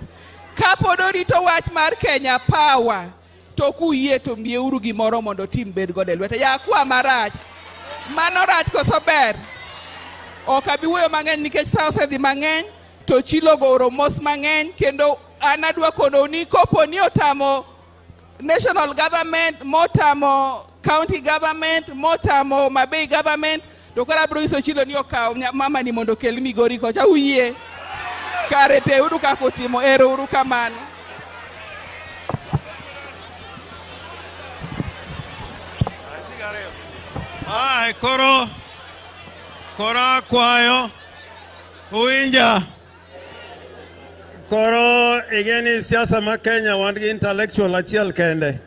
Kapod orito wach mar Kenya Power, to kuyie to miyeuru gimoro mondo tim bed godo e lwete. Ya kwa marach. Mano rach koso ber? Ok abi wuoyo mang'eny nikech sa osedhi mang'eny, to chilo goro mos mang'eny, kendo an adwa konou ni kopo ni otamo national government, motamo county government, motamo Mabei government, to koro abiro nyiso Chilo ni okaw mama ni mondo okel Migori kocha. Uyie? Kare teuru kaka utimo. Ero uru kamano. Ai, koro akwayo uwinja. Koro ing'e siasa ma Kenya wan gi intellectual achiel kende.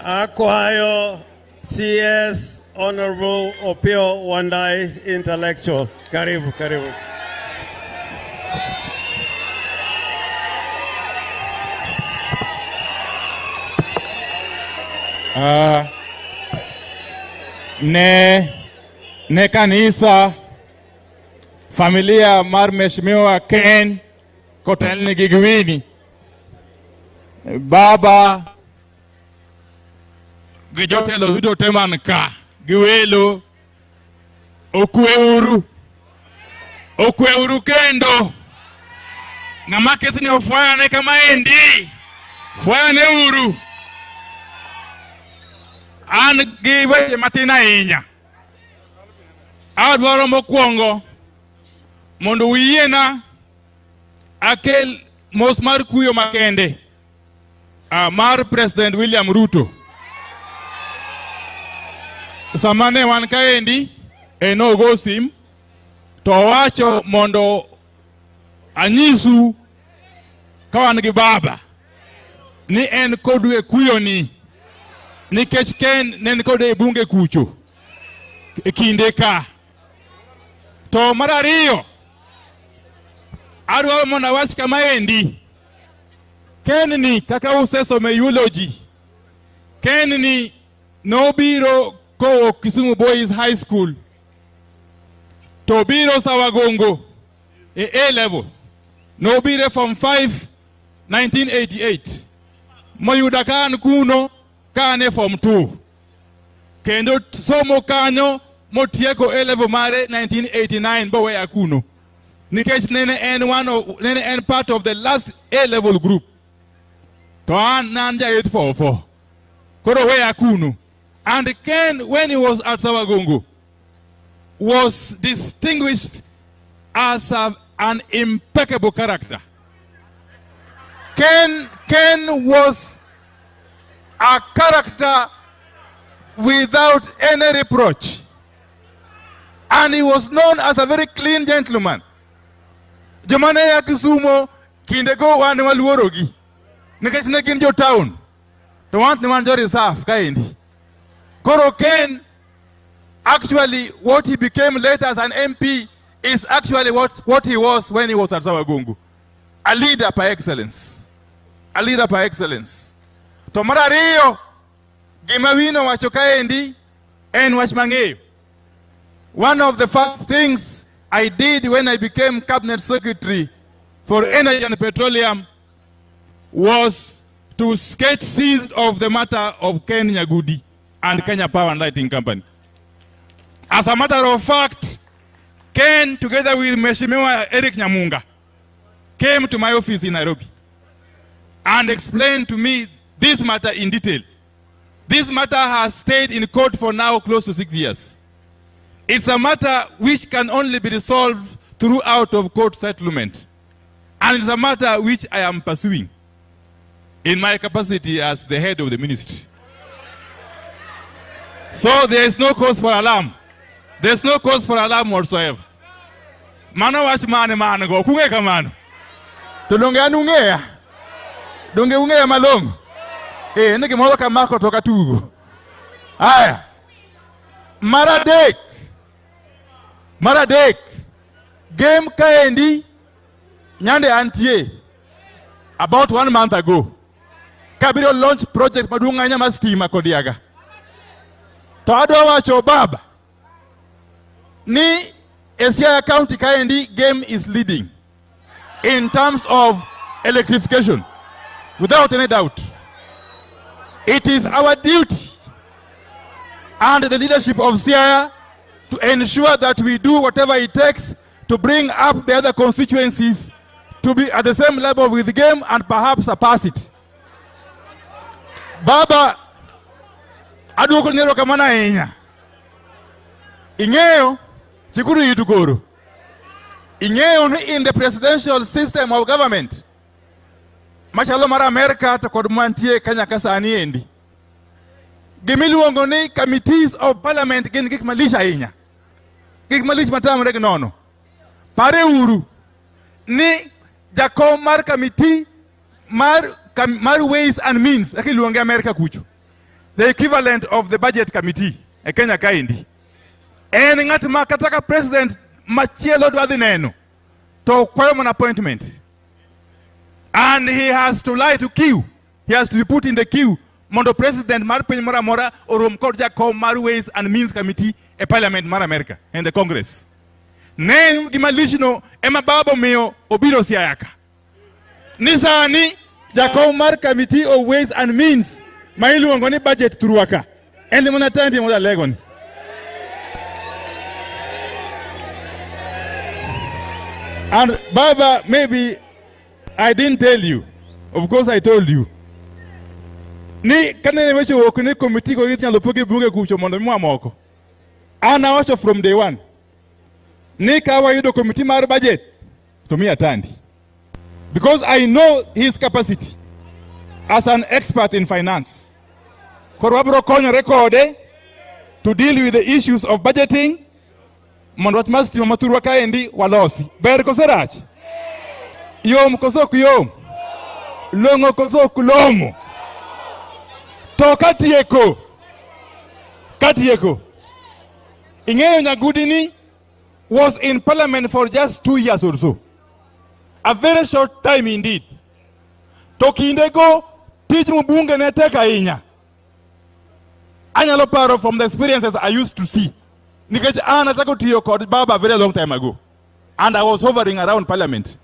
Akwayo CS Honorable Opiyo Wandayi intellectual. Karibu, karibu. Ne kanisa, familia mar Mheshimiwa Ken kotelni gi Gwini, baba gi jotelo duto te man ka gi welo, okweuru, okweuru kendo. Ng'ama kethni ofwayane kama endi, fwayane uru. An gi weche matin ahinya. Adwaro mokwongo mondo uyiena akel mos mar kuyo makende mar President William Ruto. Sama ne wan kaendi e nogo sim to owacho mondo anyisu ka wan gi baba ni en kodu e kuyoni nikech Ken ne en kode e bunge kucho e kinde ka. To mar ariyo, adwaro mondo awach kama endi. Ken ni kaka usesomo e eulogy, Ken ni nobiro kowuok Kisumu Boys High School to biro Sawagongo e A level. Nobiro e form 5 1988 moyuda ka an kuno ka an e form 2 kendo somo kanyo motieko A level mare 1989 boweya kuno nikech nene en one of, nene en part of the last A level group to an ne an ja 844 koro weya kuno. And Ken, when he was at Sawagongo, was distinguished as an impeccable character. Ken was a character without any reproach. And he was known as a very clean gentleman. Jomane ya Kisumo kindego wan waluorogi nikech ne gin jo town to wan ne wan jo reserve kaendi. Koro Ken, actually what he became later as an MP is actually what he was when he was at Sawagongo. A leader par excellence. A leader par excellence. To mar ariyo, Gima wino wacho kaendi en wach mang'eyo. One of the first things I did when I became cabinet secretary for energy and petroleum was to get seized of the matter of Ken Nyagudi and Kenya Power and Lighting Company. As a matter of fact, Ken, together with Mheshimiwa Eric Nyamunga, came to my office in Nairobi and explained to me this matter in detail. This matter has stayed in court for now close to 6 years. It's a matter which can only be resolved through out-of-court settlement. And it's a matter which I am pursuing in my capacity as the head of the ministry. So there is no cause for alarm. There's no cause for alarm whatsoever. Mano wach mane mane go, kung'e kamano. To donge an ung'eya? Donge ung'eya malong'o? Eh, ni gimoro kamako to katugo. Aya. Mar adek. Mar adek. Gem kaendi nyande antie about 1 month ago. Kabiro launch project maduong' ahinya mar stima Kodiaga. To adwa wacho baba ni e Siaya County kaendi Gem is leading in terms of electrification without any doubt. It is our duty and the leadership of Siaya to ensure that we do whatever it takes to bring up the other constituencies to be at the same level with the Gem and perhaps surpass it. Baba, aduoko ni erokamano ahinya. Ing'eyo, chikuru itu koro. Ing'eyo ni in the presidential system of government, machalo mar Amerika to kod mantie Kenya ka sani endi, gimiluongo ni committees of parliament gin gik malich ahinya. Gik malich matamre gi nono. Pare uru ni jakom mar committee mar ways and means, kaka iluonge Amerika kucho, the equivalent of the budget committee e Kenya kaendi, en ng'at ma kata ka president machielo dwa dhi neno to kwayo mana appointment, and he has to lie to queue, he has to be put in the queue mondo president mar piny moro amora orom kod jakom mar ways and means committee e parliament mar America and the Congress. Ne gima lichno ema baba omiyo obiro Siaya ka. Ni sani jakom mar committee of ways and means ma iluongo ni budget thurwa ka en mana Atandi mondo alego ni. And Baba, maybe I didn't tell you. Of course I told you. Ni kane weche owuok ni committee go inyalo pogi bunge kucho mondo mwa moko. An awacho from day one. Ni ka wayudo committee mar budget to mi Atandi. Because I know his capacity as an expert in finance. Koro wabiro konyore kode to deal with the issues of budgeting mondo wach mar stima mathurwa kaendi walosi. Ber koso rach? Yom koso ok yom? Long'o koso ok long'o? To katieko, ing'eyo Nyagudi ni was in parliament for just 2 years or so. A very short time indeed. To kindego tij mbunge ne tek ahinya. Anyalo paro from the experiences I used to see. Nikech an achako tiyo kod baba very long time ago. And I was hovering around parliament.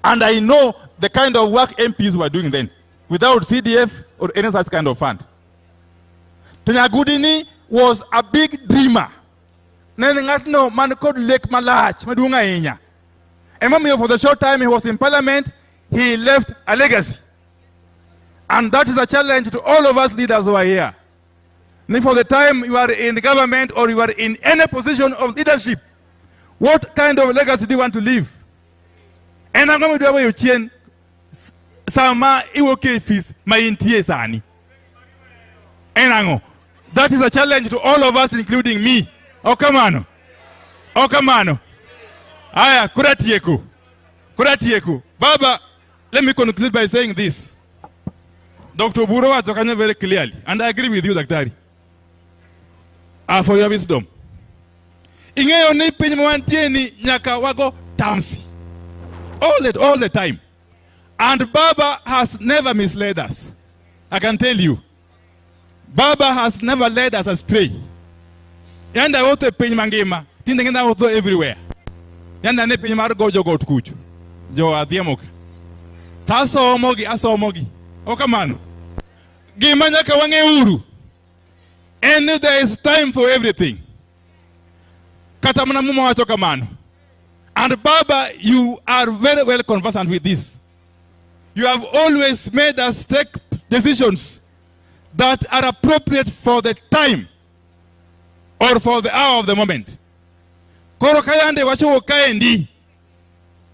And I know the kind of work MPs were doing then, without CDF or any such kind of fund. To Nyagudi ni was a big dreamer. Ne en ng'atno man kod lek malach maduong' ahinya. Emomiyo for the short time he was in parliament, he left a legacy. And that is a challenge to all of us leaders who are here. And for the time you are in the government or you are in any position of leadership, what kind of legacy do you want to leave? En ang'o midwa weyo chien sama iwuok e ofis ma intie sani? En ang'o? That is a challenge to all of us, including me. Okamano. Okamano. Aya, kura tieko. Kura tieko. Baba, let me conclude by saying this. Dr. Oburu wacho kanyo very clearly, and I agree with you, Daktari, for your wisdom. Ing'eyo ni piny ma wantie ni nyaka wago tamsi. All the time. And Baba has never misled us. I can tell you. Baba has never led us astray. Yanda awuotho e piny mangima, tinde ng'enda awuotho everywhere. Yanda ane piny mar gojo got kucho. Jo adhiemo ka. To asomogi, asomogi. Ok kamano. Gima nyaka wang'e uru en ni there is time for everything. Kata mana Muma wacho kamano. And Baba, you are very well conversant with this. You have always made us take decisions that are appropriate for the time or for the hour of the moment. Koro kayande wachowo kaendi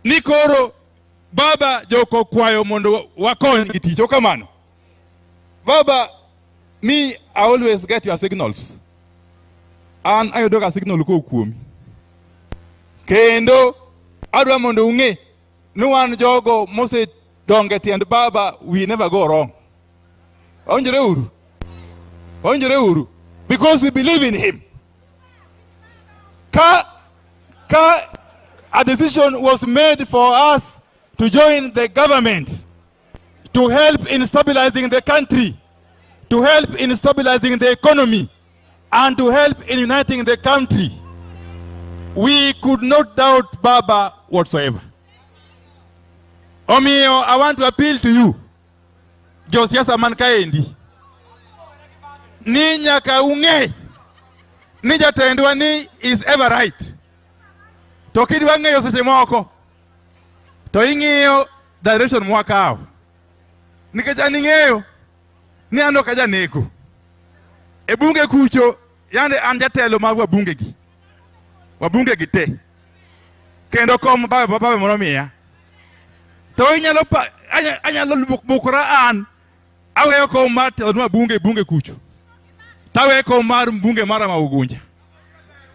ni koro Baba joko kwayo mondo wakony gi tich. Ok kamano. Baba, me, I always get your signals. An ayudo ga signal kowuok kuomi. Kendo adwa mondo ung'e ni wan jogo mosedongo e tiend Baba, we never go wrong. Wawinjore uru? Wawinjore uru? Because we believe in him. Ka a decision was made for us to join the government, to help in stabilizing the country, to help in stabilizing the economy, and to help in uniting the country, we could not doubt Baba whatsoever. Omiyo, I want to appeal to you, josiasa man kaendi, ni nyaka ung'e ni jatendwa ni is ever right. To kidwa ng'eyo seche moko, to ing'iyo direction mwakawo. Nikech an ing'eyo ni an ok ajaneko. E bunge kucho, yande an jatelo mag wabunge gi. Wabunge gi te. Kendo kom baba baba moro miya. To inyalo pa, anyalo bukora an, aweyo kom mar telo ni wabunge bunge kucho. Taweyo kom mar mbunge mara ma Ugunja.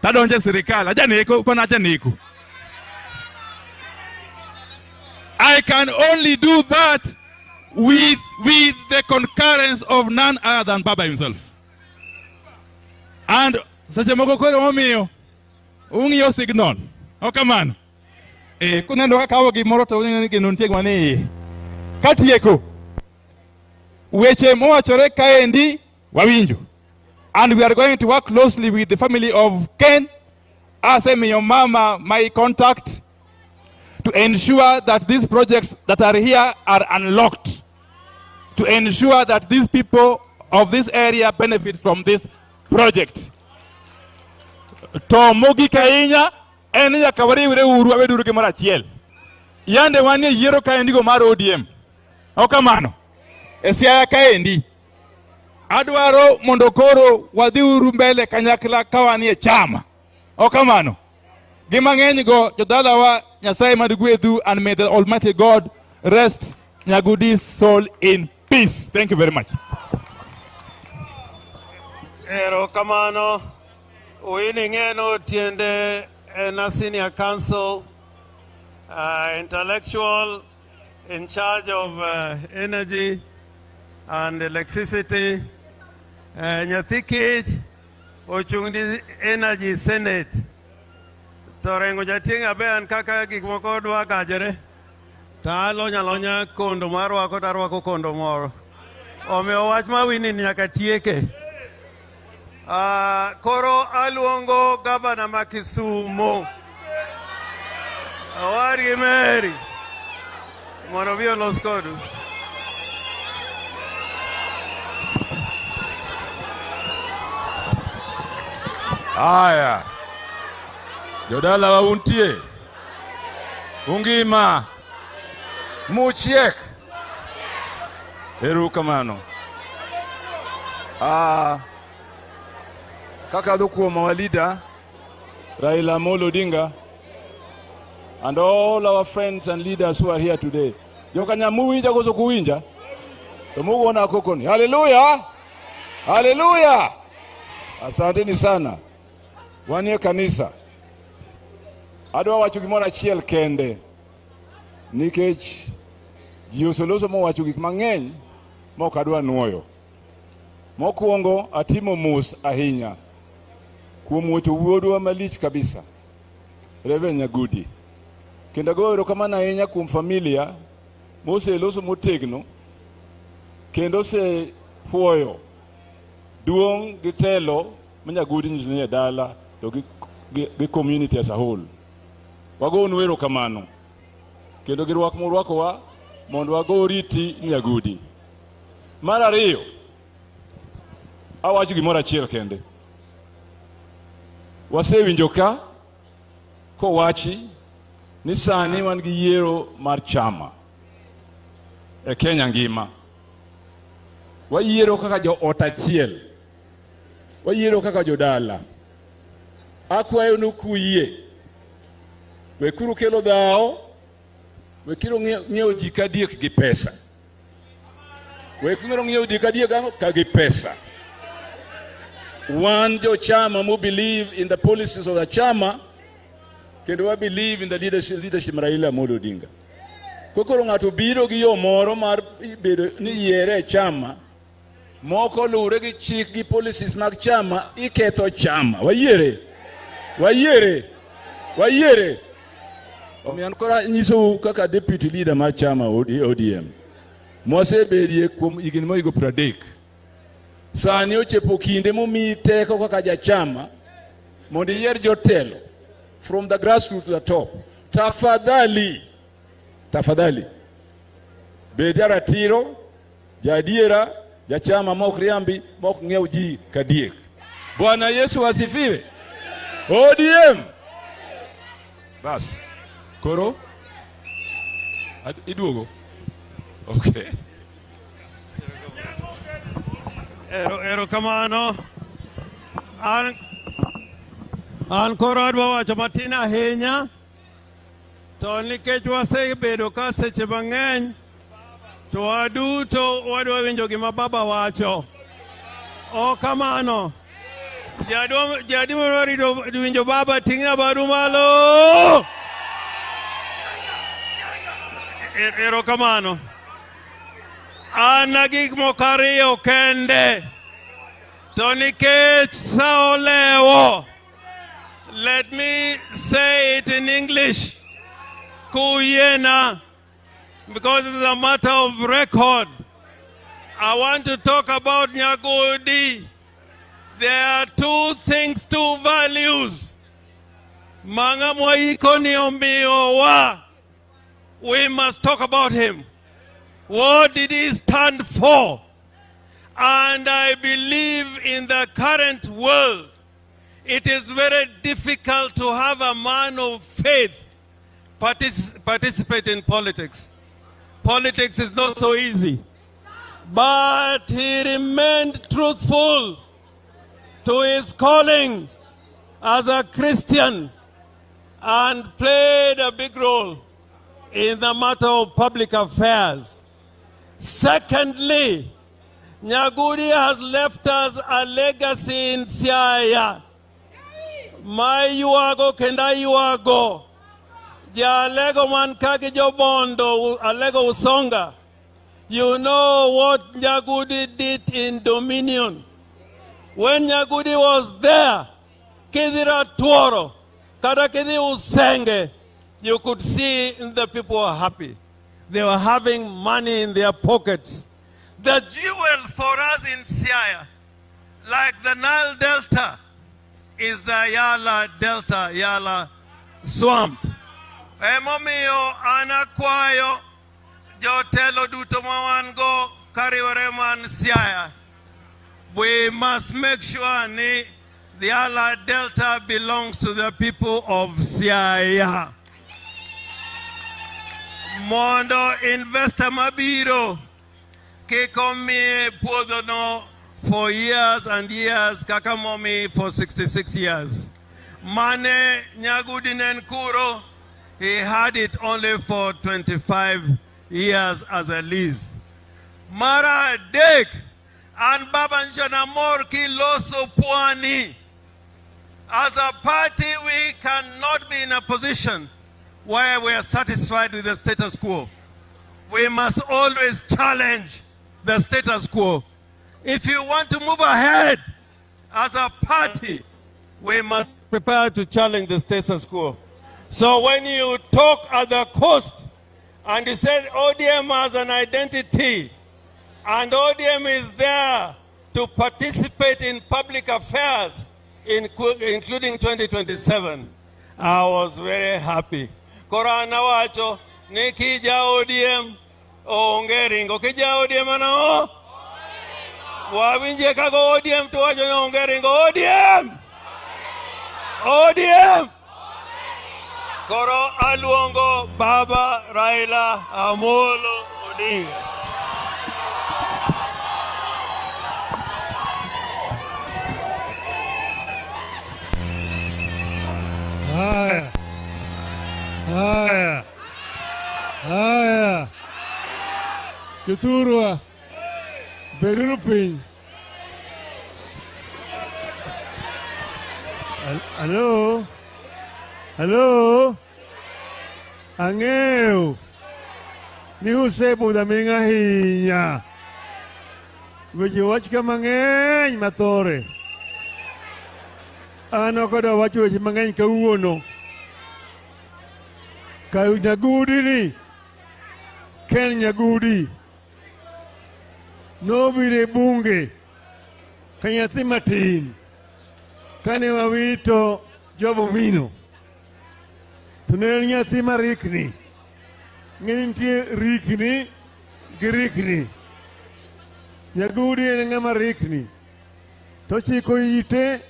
Tadonjo e sirikal, ajaneko, pana ajaneko. I can only do that with the concurrence of none other than Baba himself. And seche moko koro momiyo ung'iyo signal. Ok kamano. Kuneno kaka kawo gimoro to uneno ni gino nitie gima ni iye. Katieko, weche mowachore kaendi wawinjo. And we are going to work closely with the family of Ken. Asemiyo mama my contact to ensure that these projects that are here are unlocked, to ensure that these people of this area benefit from this project. To mogik ahinya en ni nyaka wariwre uru wabed uru gimoro achiel. Yande wanie yiero kaendi go mar ODM. Ok kamano. E Siaya kaendi. Adwaro mondo koro wadhi uru mbele kanyakla ka wanie chama. Ok kamano. Gi mang'eny go jodalawa, Nyasaye mad gwedhu, and may the Almighty God rest Nyagudi's soul in peace. Thank you very much. Erokamano. Winnie Ng'eno Tiende en a senior counsel, intellectual in charge of energy and electricity. Nyathi kich ochung' ni Energy Senate. To Rengo Jatieng' abe an kaka gik moko dwa gajore. To alony alonya kondo marwako to arwako kondo moro. Omiyo wach ma Winnie ni nyaka tieke. Koro aluongo gavana ma Kisumo, Owadgi Mary, mondo obi olos kodu. Aya. Jodalawa untie. Ungima. Muchiek. Erokamano. Kakadho kuom our leader, Raila Amolo Odinga, and all our friends and leaders who are here today. Jokanyamu winja koso kuwinja? To mugona kokoni. Hallelujah! Hallelujah! Asanteni sana. Wanie kanisa. Adwa wacho gimoro achiel kende. Nikech ji oseloso mowacho gik mang'eny mok adwa nuoyo. Mokwongo atimo mos ahinya kuom wuotho wuodwa malich kabisa, Reverend Nyagudi. Kendo agoyo erokamano ahinya kuom familia moseloso motegno kendo osepuoyo Duong' gi telo ma Nyagudi nyiso ni e dala to gi community as a whole. Wagonu erokamano kendo gi rwak murwakowa mondo wago oriti ni Nyagudi. Mar ariyo, awacho gimoro achiel kende. Wasewinjo ka kowachi ni sani wan gi yiero mar chama e Kenya ngima. Wayiero kaka joot achiel. Wayiero kaka jodala. Akwayo nu kuyie. Wekuru kelo dhawo, wekuru ng'iewo ji ka diek gi pesa. Wekuru ng'iewo ji ka diek ka gi pesa. Wan jo chama mo believe in the policies of the chama, kendo wa believe in the leadership Raila Amolo Odinga. Kokoro ng'ato biro gi yo moro mar bedo ni yiere e chama, moko luwre gi chik gi policies mag chama, iketho chama. Wayiere. Wayiere. Wayiere. Omiyo an koro anyisou kaka deputy leader mar chama ODM. Mwasebedie kuom higni mohigo 30. Sani ochopo kinde momiyi teko kaka jachama mondo iyier jotelo from the grassroots to the top. Tafadhali, tafadhali, bed jaratiro, jaadiera, jachama mok riambi, mok ng'iew ji ka diek. Bwana Yesu asifiwe. ODM. Bas. Koro iduogo. Okay. Erokamano. An koro adwa wacho matin ahinya to nikech wasebedo ka seche mang'eny to waduto wadwa winjo gima baba wacho. Ok kamano. Jadi madwa rito winjo baba ting'na badu malo. Erokamano. An gik moko ariyo kende to nikech sa olewo. Let me say it in English, Kuyena, because it's a matter of record. I want to talk about Nyagudi. There are two things, two values. Manga mwaiko ni omiowa. We must talk about him. What did he stand for? And I believe in the current world, it is very difficult to have a man of faith participate in politics. Politics is not so easy. But he remained truthful to his calling as a Christian and played a big role in the matter of public affairs. Secondly, Nyagudi has left us a legacy in Siaya. My yuago kenda yuago. Ja alego man kagi jobondo, alego usonga. You know what Nyagudi did in Dominion. When Nyagudi was there, kidhira tuoro, kata kidhi usenge, you could see the people were happy. They were having money in their pockets. The jewel for us in Siaya, like the Nile Delta, is the Yala Delta, Yala Swamp. Emomiyo anakwayo jotelo duto ma wan go kariwore man Siaya. We must make sure ni the Yala Delta belongs to the people of Siaya. Mondo investor mabiro kik omiye puodhono for years and years, kaka momi for 66 years. Mane Nyagudi ne en kuro, he had it only for 25 years as a lease. Mar adek, an baba nyicha namor kiloso pwani. As a party, we cannot be in a position where we are satisfied with the status quo. We must always challenge the status quo. If you want to move ahead as a party, we must prepare to challenge the status quo. So when you talk at the coast and you say ODM has an identity and ODM is there to participate in public affairs, including 2027. I was very happy. Koro an awacho ni kija ODM onge ringo. Kija ODM anang'o? Wawinje kago ODM to wacho ni onge ringo. ODM! ODM! Koro aluongo Baba Raila Amolo Odinga. Haya. Haya. Haya. Jothurwa. Beduru piny. Hello. Hello. Ang'eyo ni usebudho aming'a ahinya. Weche wach ka mang'eny mathore. An ok adwa wacho weche mang'eny kawuono. Ka Nyagudi ni, Ken Nyagudi, nobiro e bunge ka nyathi matin kane wawito Job Omino. To ne en nyathi marikni. Ng'e ni nitie rikni gi rikni. Nyagudi en ng'ama rikni. To chiko ite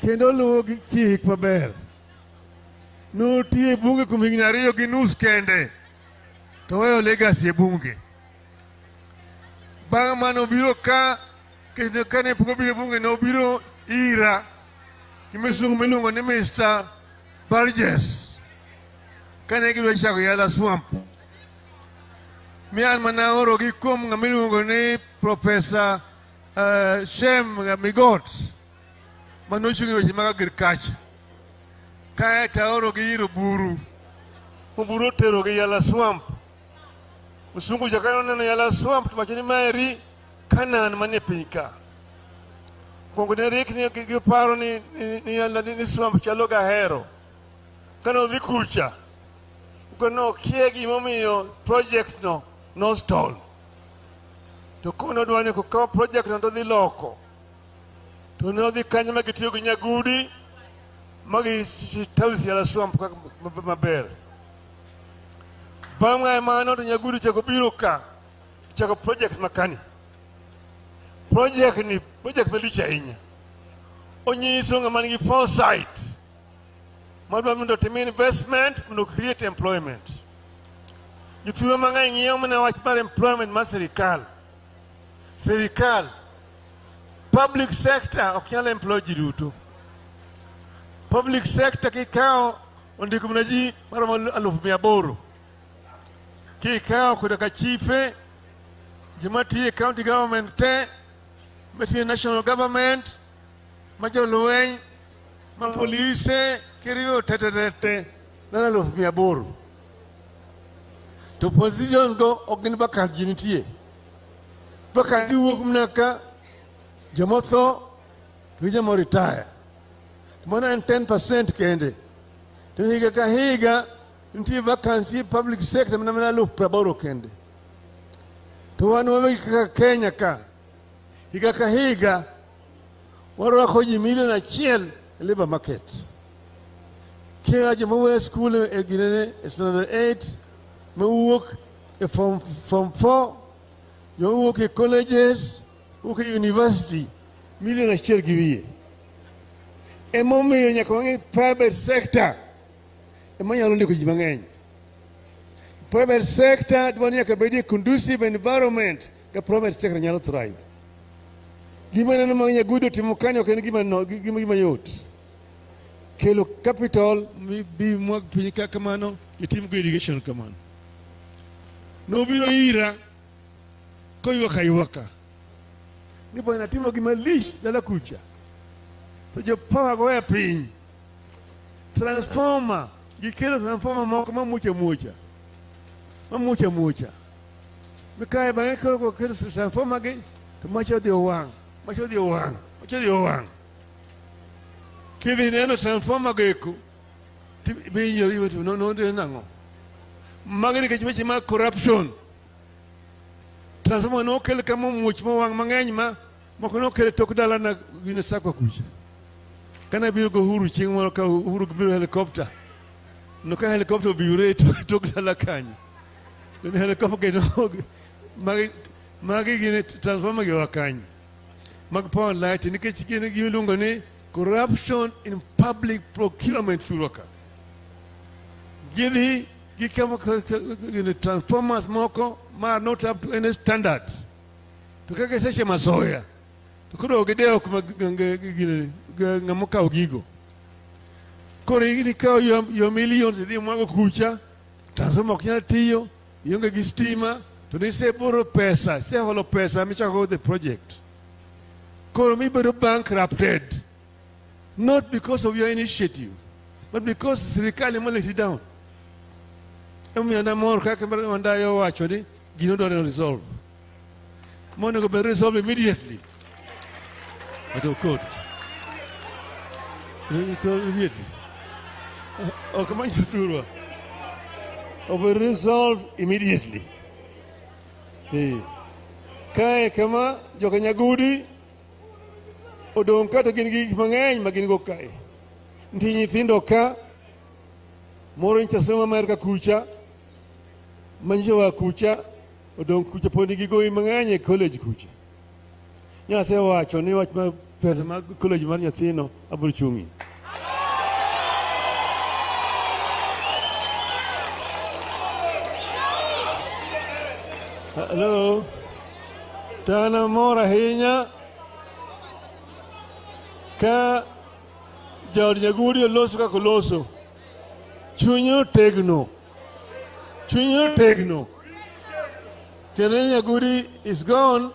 kendo luwo gi chik maber. Notiyo e bunge kuom higni 2.5 kende. To weyo legacy e bunge. Bang' mano obiro ka, kendo kane pok obiro e bunge nobiro ira gi misungu miluongo ni Mr. Burgess. Kane gidwa chako Yala Swamp. Mi an mana aorogi kuom ng'ama iluongo ni Professor Shem Migot manochung' e weche mag agriculture. Kae to aorogi ir Oburu. Oburu oterogi Yala Swamp. Msungu cha kane oneno Yala Swamp to wacho ni maeri Canaan manie piny ka. Kuongo ne rikni giparo ni swamp chalo gahero. Kane odhi kucha, nokia gimomiyo project no nostall. To kono odwa ni kokaw project no to dhi loko. To ne odhi kanyo ma gitiyo gi Nyagudi ma gi Yala Swamp maber. Bang' mano to Nyagudi chako biro ka, chako project makani. Project ni project malich ahinya. Onyiso ng'ama nigi foresight madwa mondo otim investment mondo create employment. Jothurwa mang'eny ng'iyo mana wach mar employment mar sirikal. Sirikal, public sector ok nyal employ ji duto. Public sector kikawo ondiko mana ji maromo 800,000. Kikawo koda ka chife, joma tiyo e county government te, matiyo e national government, ma jolweny, ma polise, kiriwo te dhano 800,000. To positions go ok gin vacant ji nitie. Vacancy wuok mana ka jomotho to gi joma retire. Mano en 10% kende. To higa ka higa nitie vacancy public sector mana 80,000 kende. To wan wawegi kaka Kenya ka, higa ka higa warwako ji 1.1 million e labour market. Kia joma weyo skul e ginene e standard 8, mawuok e form 4, joma wuok e colleges, wuok e university, 1.1 million. Emomiyo nyaka wang'i private sector ema nyalo ndiko ji mang'eny. Private sector dwa ni nyaka bedie conducive environment ka private sector nyalo thrive. Gima neno ma Nyagudi otimo kanyo ok en gima yot. Kelo capital bi mwag piny ka kamano, itim go irrigation kamano. Nobiro ira koywak aywaka. Ni bwana timo gima lich dala kucha. To jo power go e piny. Transformer, gikelo transformer moko mamuoch amuocha. Mamuoch amuocha. Mikae bang'e koro kelo transformer gi to macho odhi owang', macho odhi owang', macho odhi owang'. Kidhi neno transformer go eko, tibinyori to nondhi nang'o. Magi nikech weche mag corruption. Transformer nokel kama omuoch mowang' mang'eny ma Moko nokele tok dalana gine sakwa kucha. Kana biro go Uhuru chieng' moro ka Uhuru biro helicopter. No ka helicopter obiro e tok dala kanyo. To ni helicopter no magi gine transformer gi wa kanyo. Mag power and light nikech gin gima iluongo ni corruption in public procurement thurwa ka. Gidhi gikamo gine transformers moko ma are not up to any standard. To kaka seche masoya. To koro gidewo kuma gine ng'ama okawo gigo. Koro ikawo your millions idhi mwago kucha, transformer ok nyal tiyo, ionge gi stima, to niseboro pesa, iseholo pesa michako the project. Koro mibedo bankrupted. Not because of your initiative, but because sirikal ema let it down. Emomiyo an amor kaka Wandayo owacho ni gino dwaro resolve. Monego bed resolve immediately. But of course. Immediately. Ok many thurwa. Obed resolve immediately. Kae kama joka Nyagudi odong' ka to gin gi gik mang'eny ma gin go kae. Nitie nyithindo ka, moro nyicha somo Amerka kucha, manyicha oa kucha, odong' kucha pod nigi gowi mang'eny e college kucha. Nyasaye owacho ni wach mar pesa mag college mar nyathino abiro chung'i. Hello. Tana mor ahinya ka jaod Nyagudi oloso kaka oloso. Chunye otegno. Chunye otegno. Tiende ni Nyagudi is gone,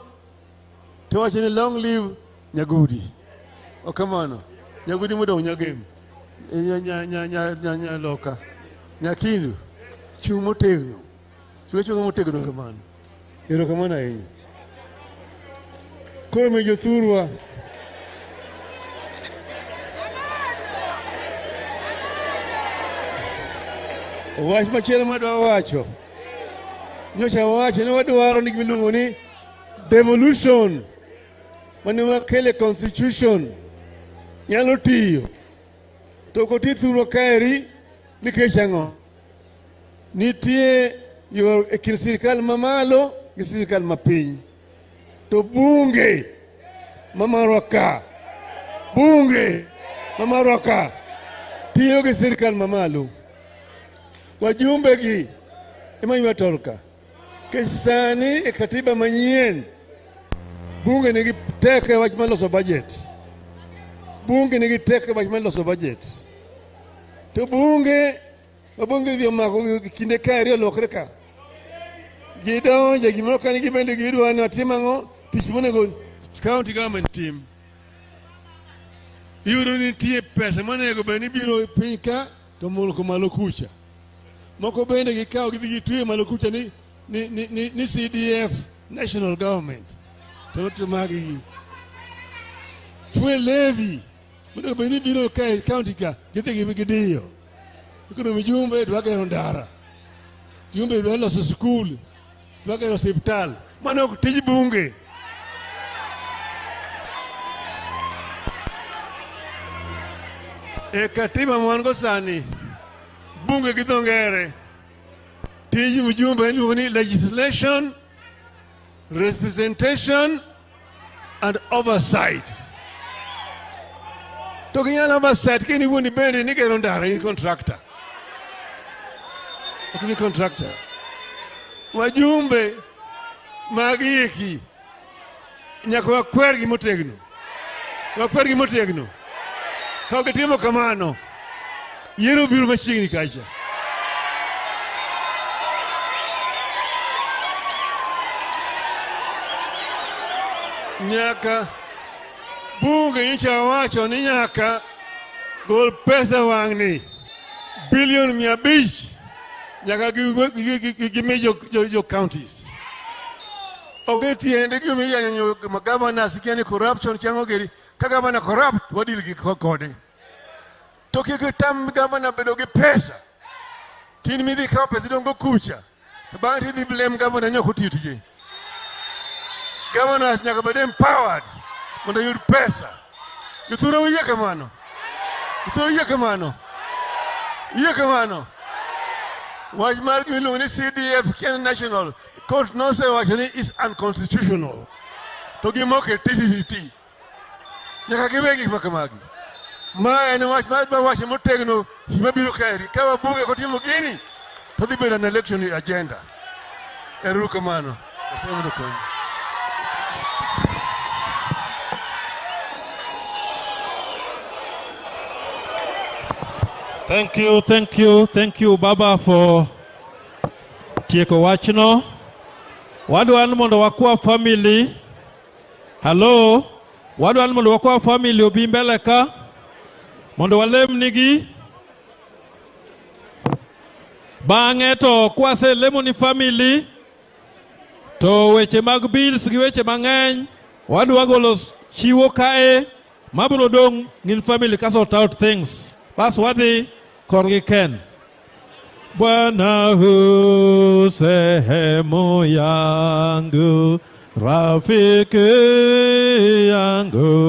to wacho ni long live Nyagudi. Ok kamano. Nyagudi modong' Nyagem. Nya loka. Nyakindu. Chung' motegno. Chung' achung'a motegno kamano. Erokamano ahinya. Koro mi jothurwa. Wach machielo madwa wacho. Nyocha wacho ni wadwaro ni gimiluongo ni devolution mane wakele constitution nyalo tiyo. To ok oti thurwa kaeri nikech ang'o? Nitie yor e kind sirikal mamalo gi sirikal mapiny. To bunge mamarwa ka, bunge mamarwa ka tiyo gi sirikal mamalo. Wajumbe gi ema ywa tol ka. Nikech sani e katiba manyien bunge nigi teko e wach mar loso budget. Bunge nigi teko e wach mar loso budget. To bunge mabunge dhi omako kinde kaeri olokre ka. Gidonje gimoro ka nigi bende gidwa ni watim ang'o tich monego county government tim. Iyudo ni nitie pesa monego bed ni biro e piny ka to molko malo kucha. Moko bende gikawo gidhi gitweyo malo kucha ni CDF national government. To magi gi. Fuel levy monego bed ni biro ka e county ka gidhi gidiyo. Koro mijumbe dwa gero ndara. Jumbe dwa loso skul. Dwa gero osiptal. Mano ok tij bunge. E katiba ma wan go sani, bunge gi dho ngere, tij mjumbe iluongo ni legislation, representation and oversight. To ginyalo oversight ka in iwuon ibende nigero ndara in contractor. Ok ni contractor. Wajumbe mag eki nyaka wakwergi motegno. Wakwergi motegno. Ka ok gitimo kamano, yiero biro machiegni kacha. Nyaka bunge nyocha wacho ni nyaka gol pesa wang'ni bilion 500 nyaka gimi jo counties. Ok tiende gimiyanyo governors kia ni corruption chango geri ka governor corrupt wadil gi kode. To kik tam governor bedo gi pesa. Tin midhi kawo pesa idong' go kucha. To bang'e tidhi blame governor ni ok otiyo tije. Governors nyaka bed empowered. mondo oyud pesa. Jothurwa uyie kamano? Jothurwa uyie kamano? Uyie kamano? Wach mar gima iluongo ni CDF Kenya National Court nosewacho ni is unconstitutional. To gimoke TCCT. Nyaka giwe gik ma kamagi. Ma en wach ma adwa wacho motegno gima biro kaeri. Ka wabunge kotimo gini, to dhi bedo an election agenda. Ero kamano. Nyasaye mondo okonyu. Thank you, thank you, thank you Baba for tieko wachno. Wadwa ni mondo wakwa family. Hello. Wadwa ni mondo wakwa family obi mbele ka. Mondo walem nigi. Bang'e to kwaselemo ni family to weche mag bills gi weche mang'eny wadwa golo chiwo kae mabiro dong' gin family ka sort out things. Bas wadhi korgi Ken. Bwana hu sehemu yangu, rafiki yangu.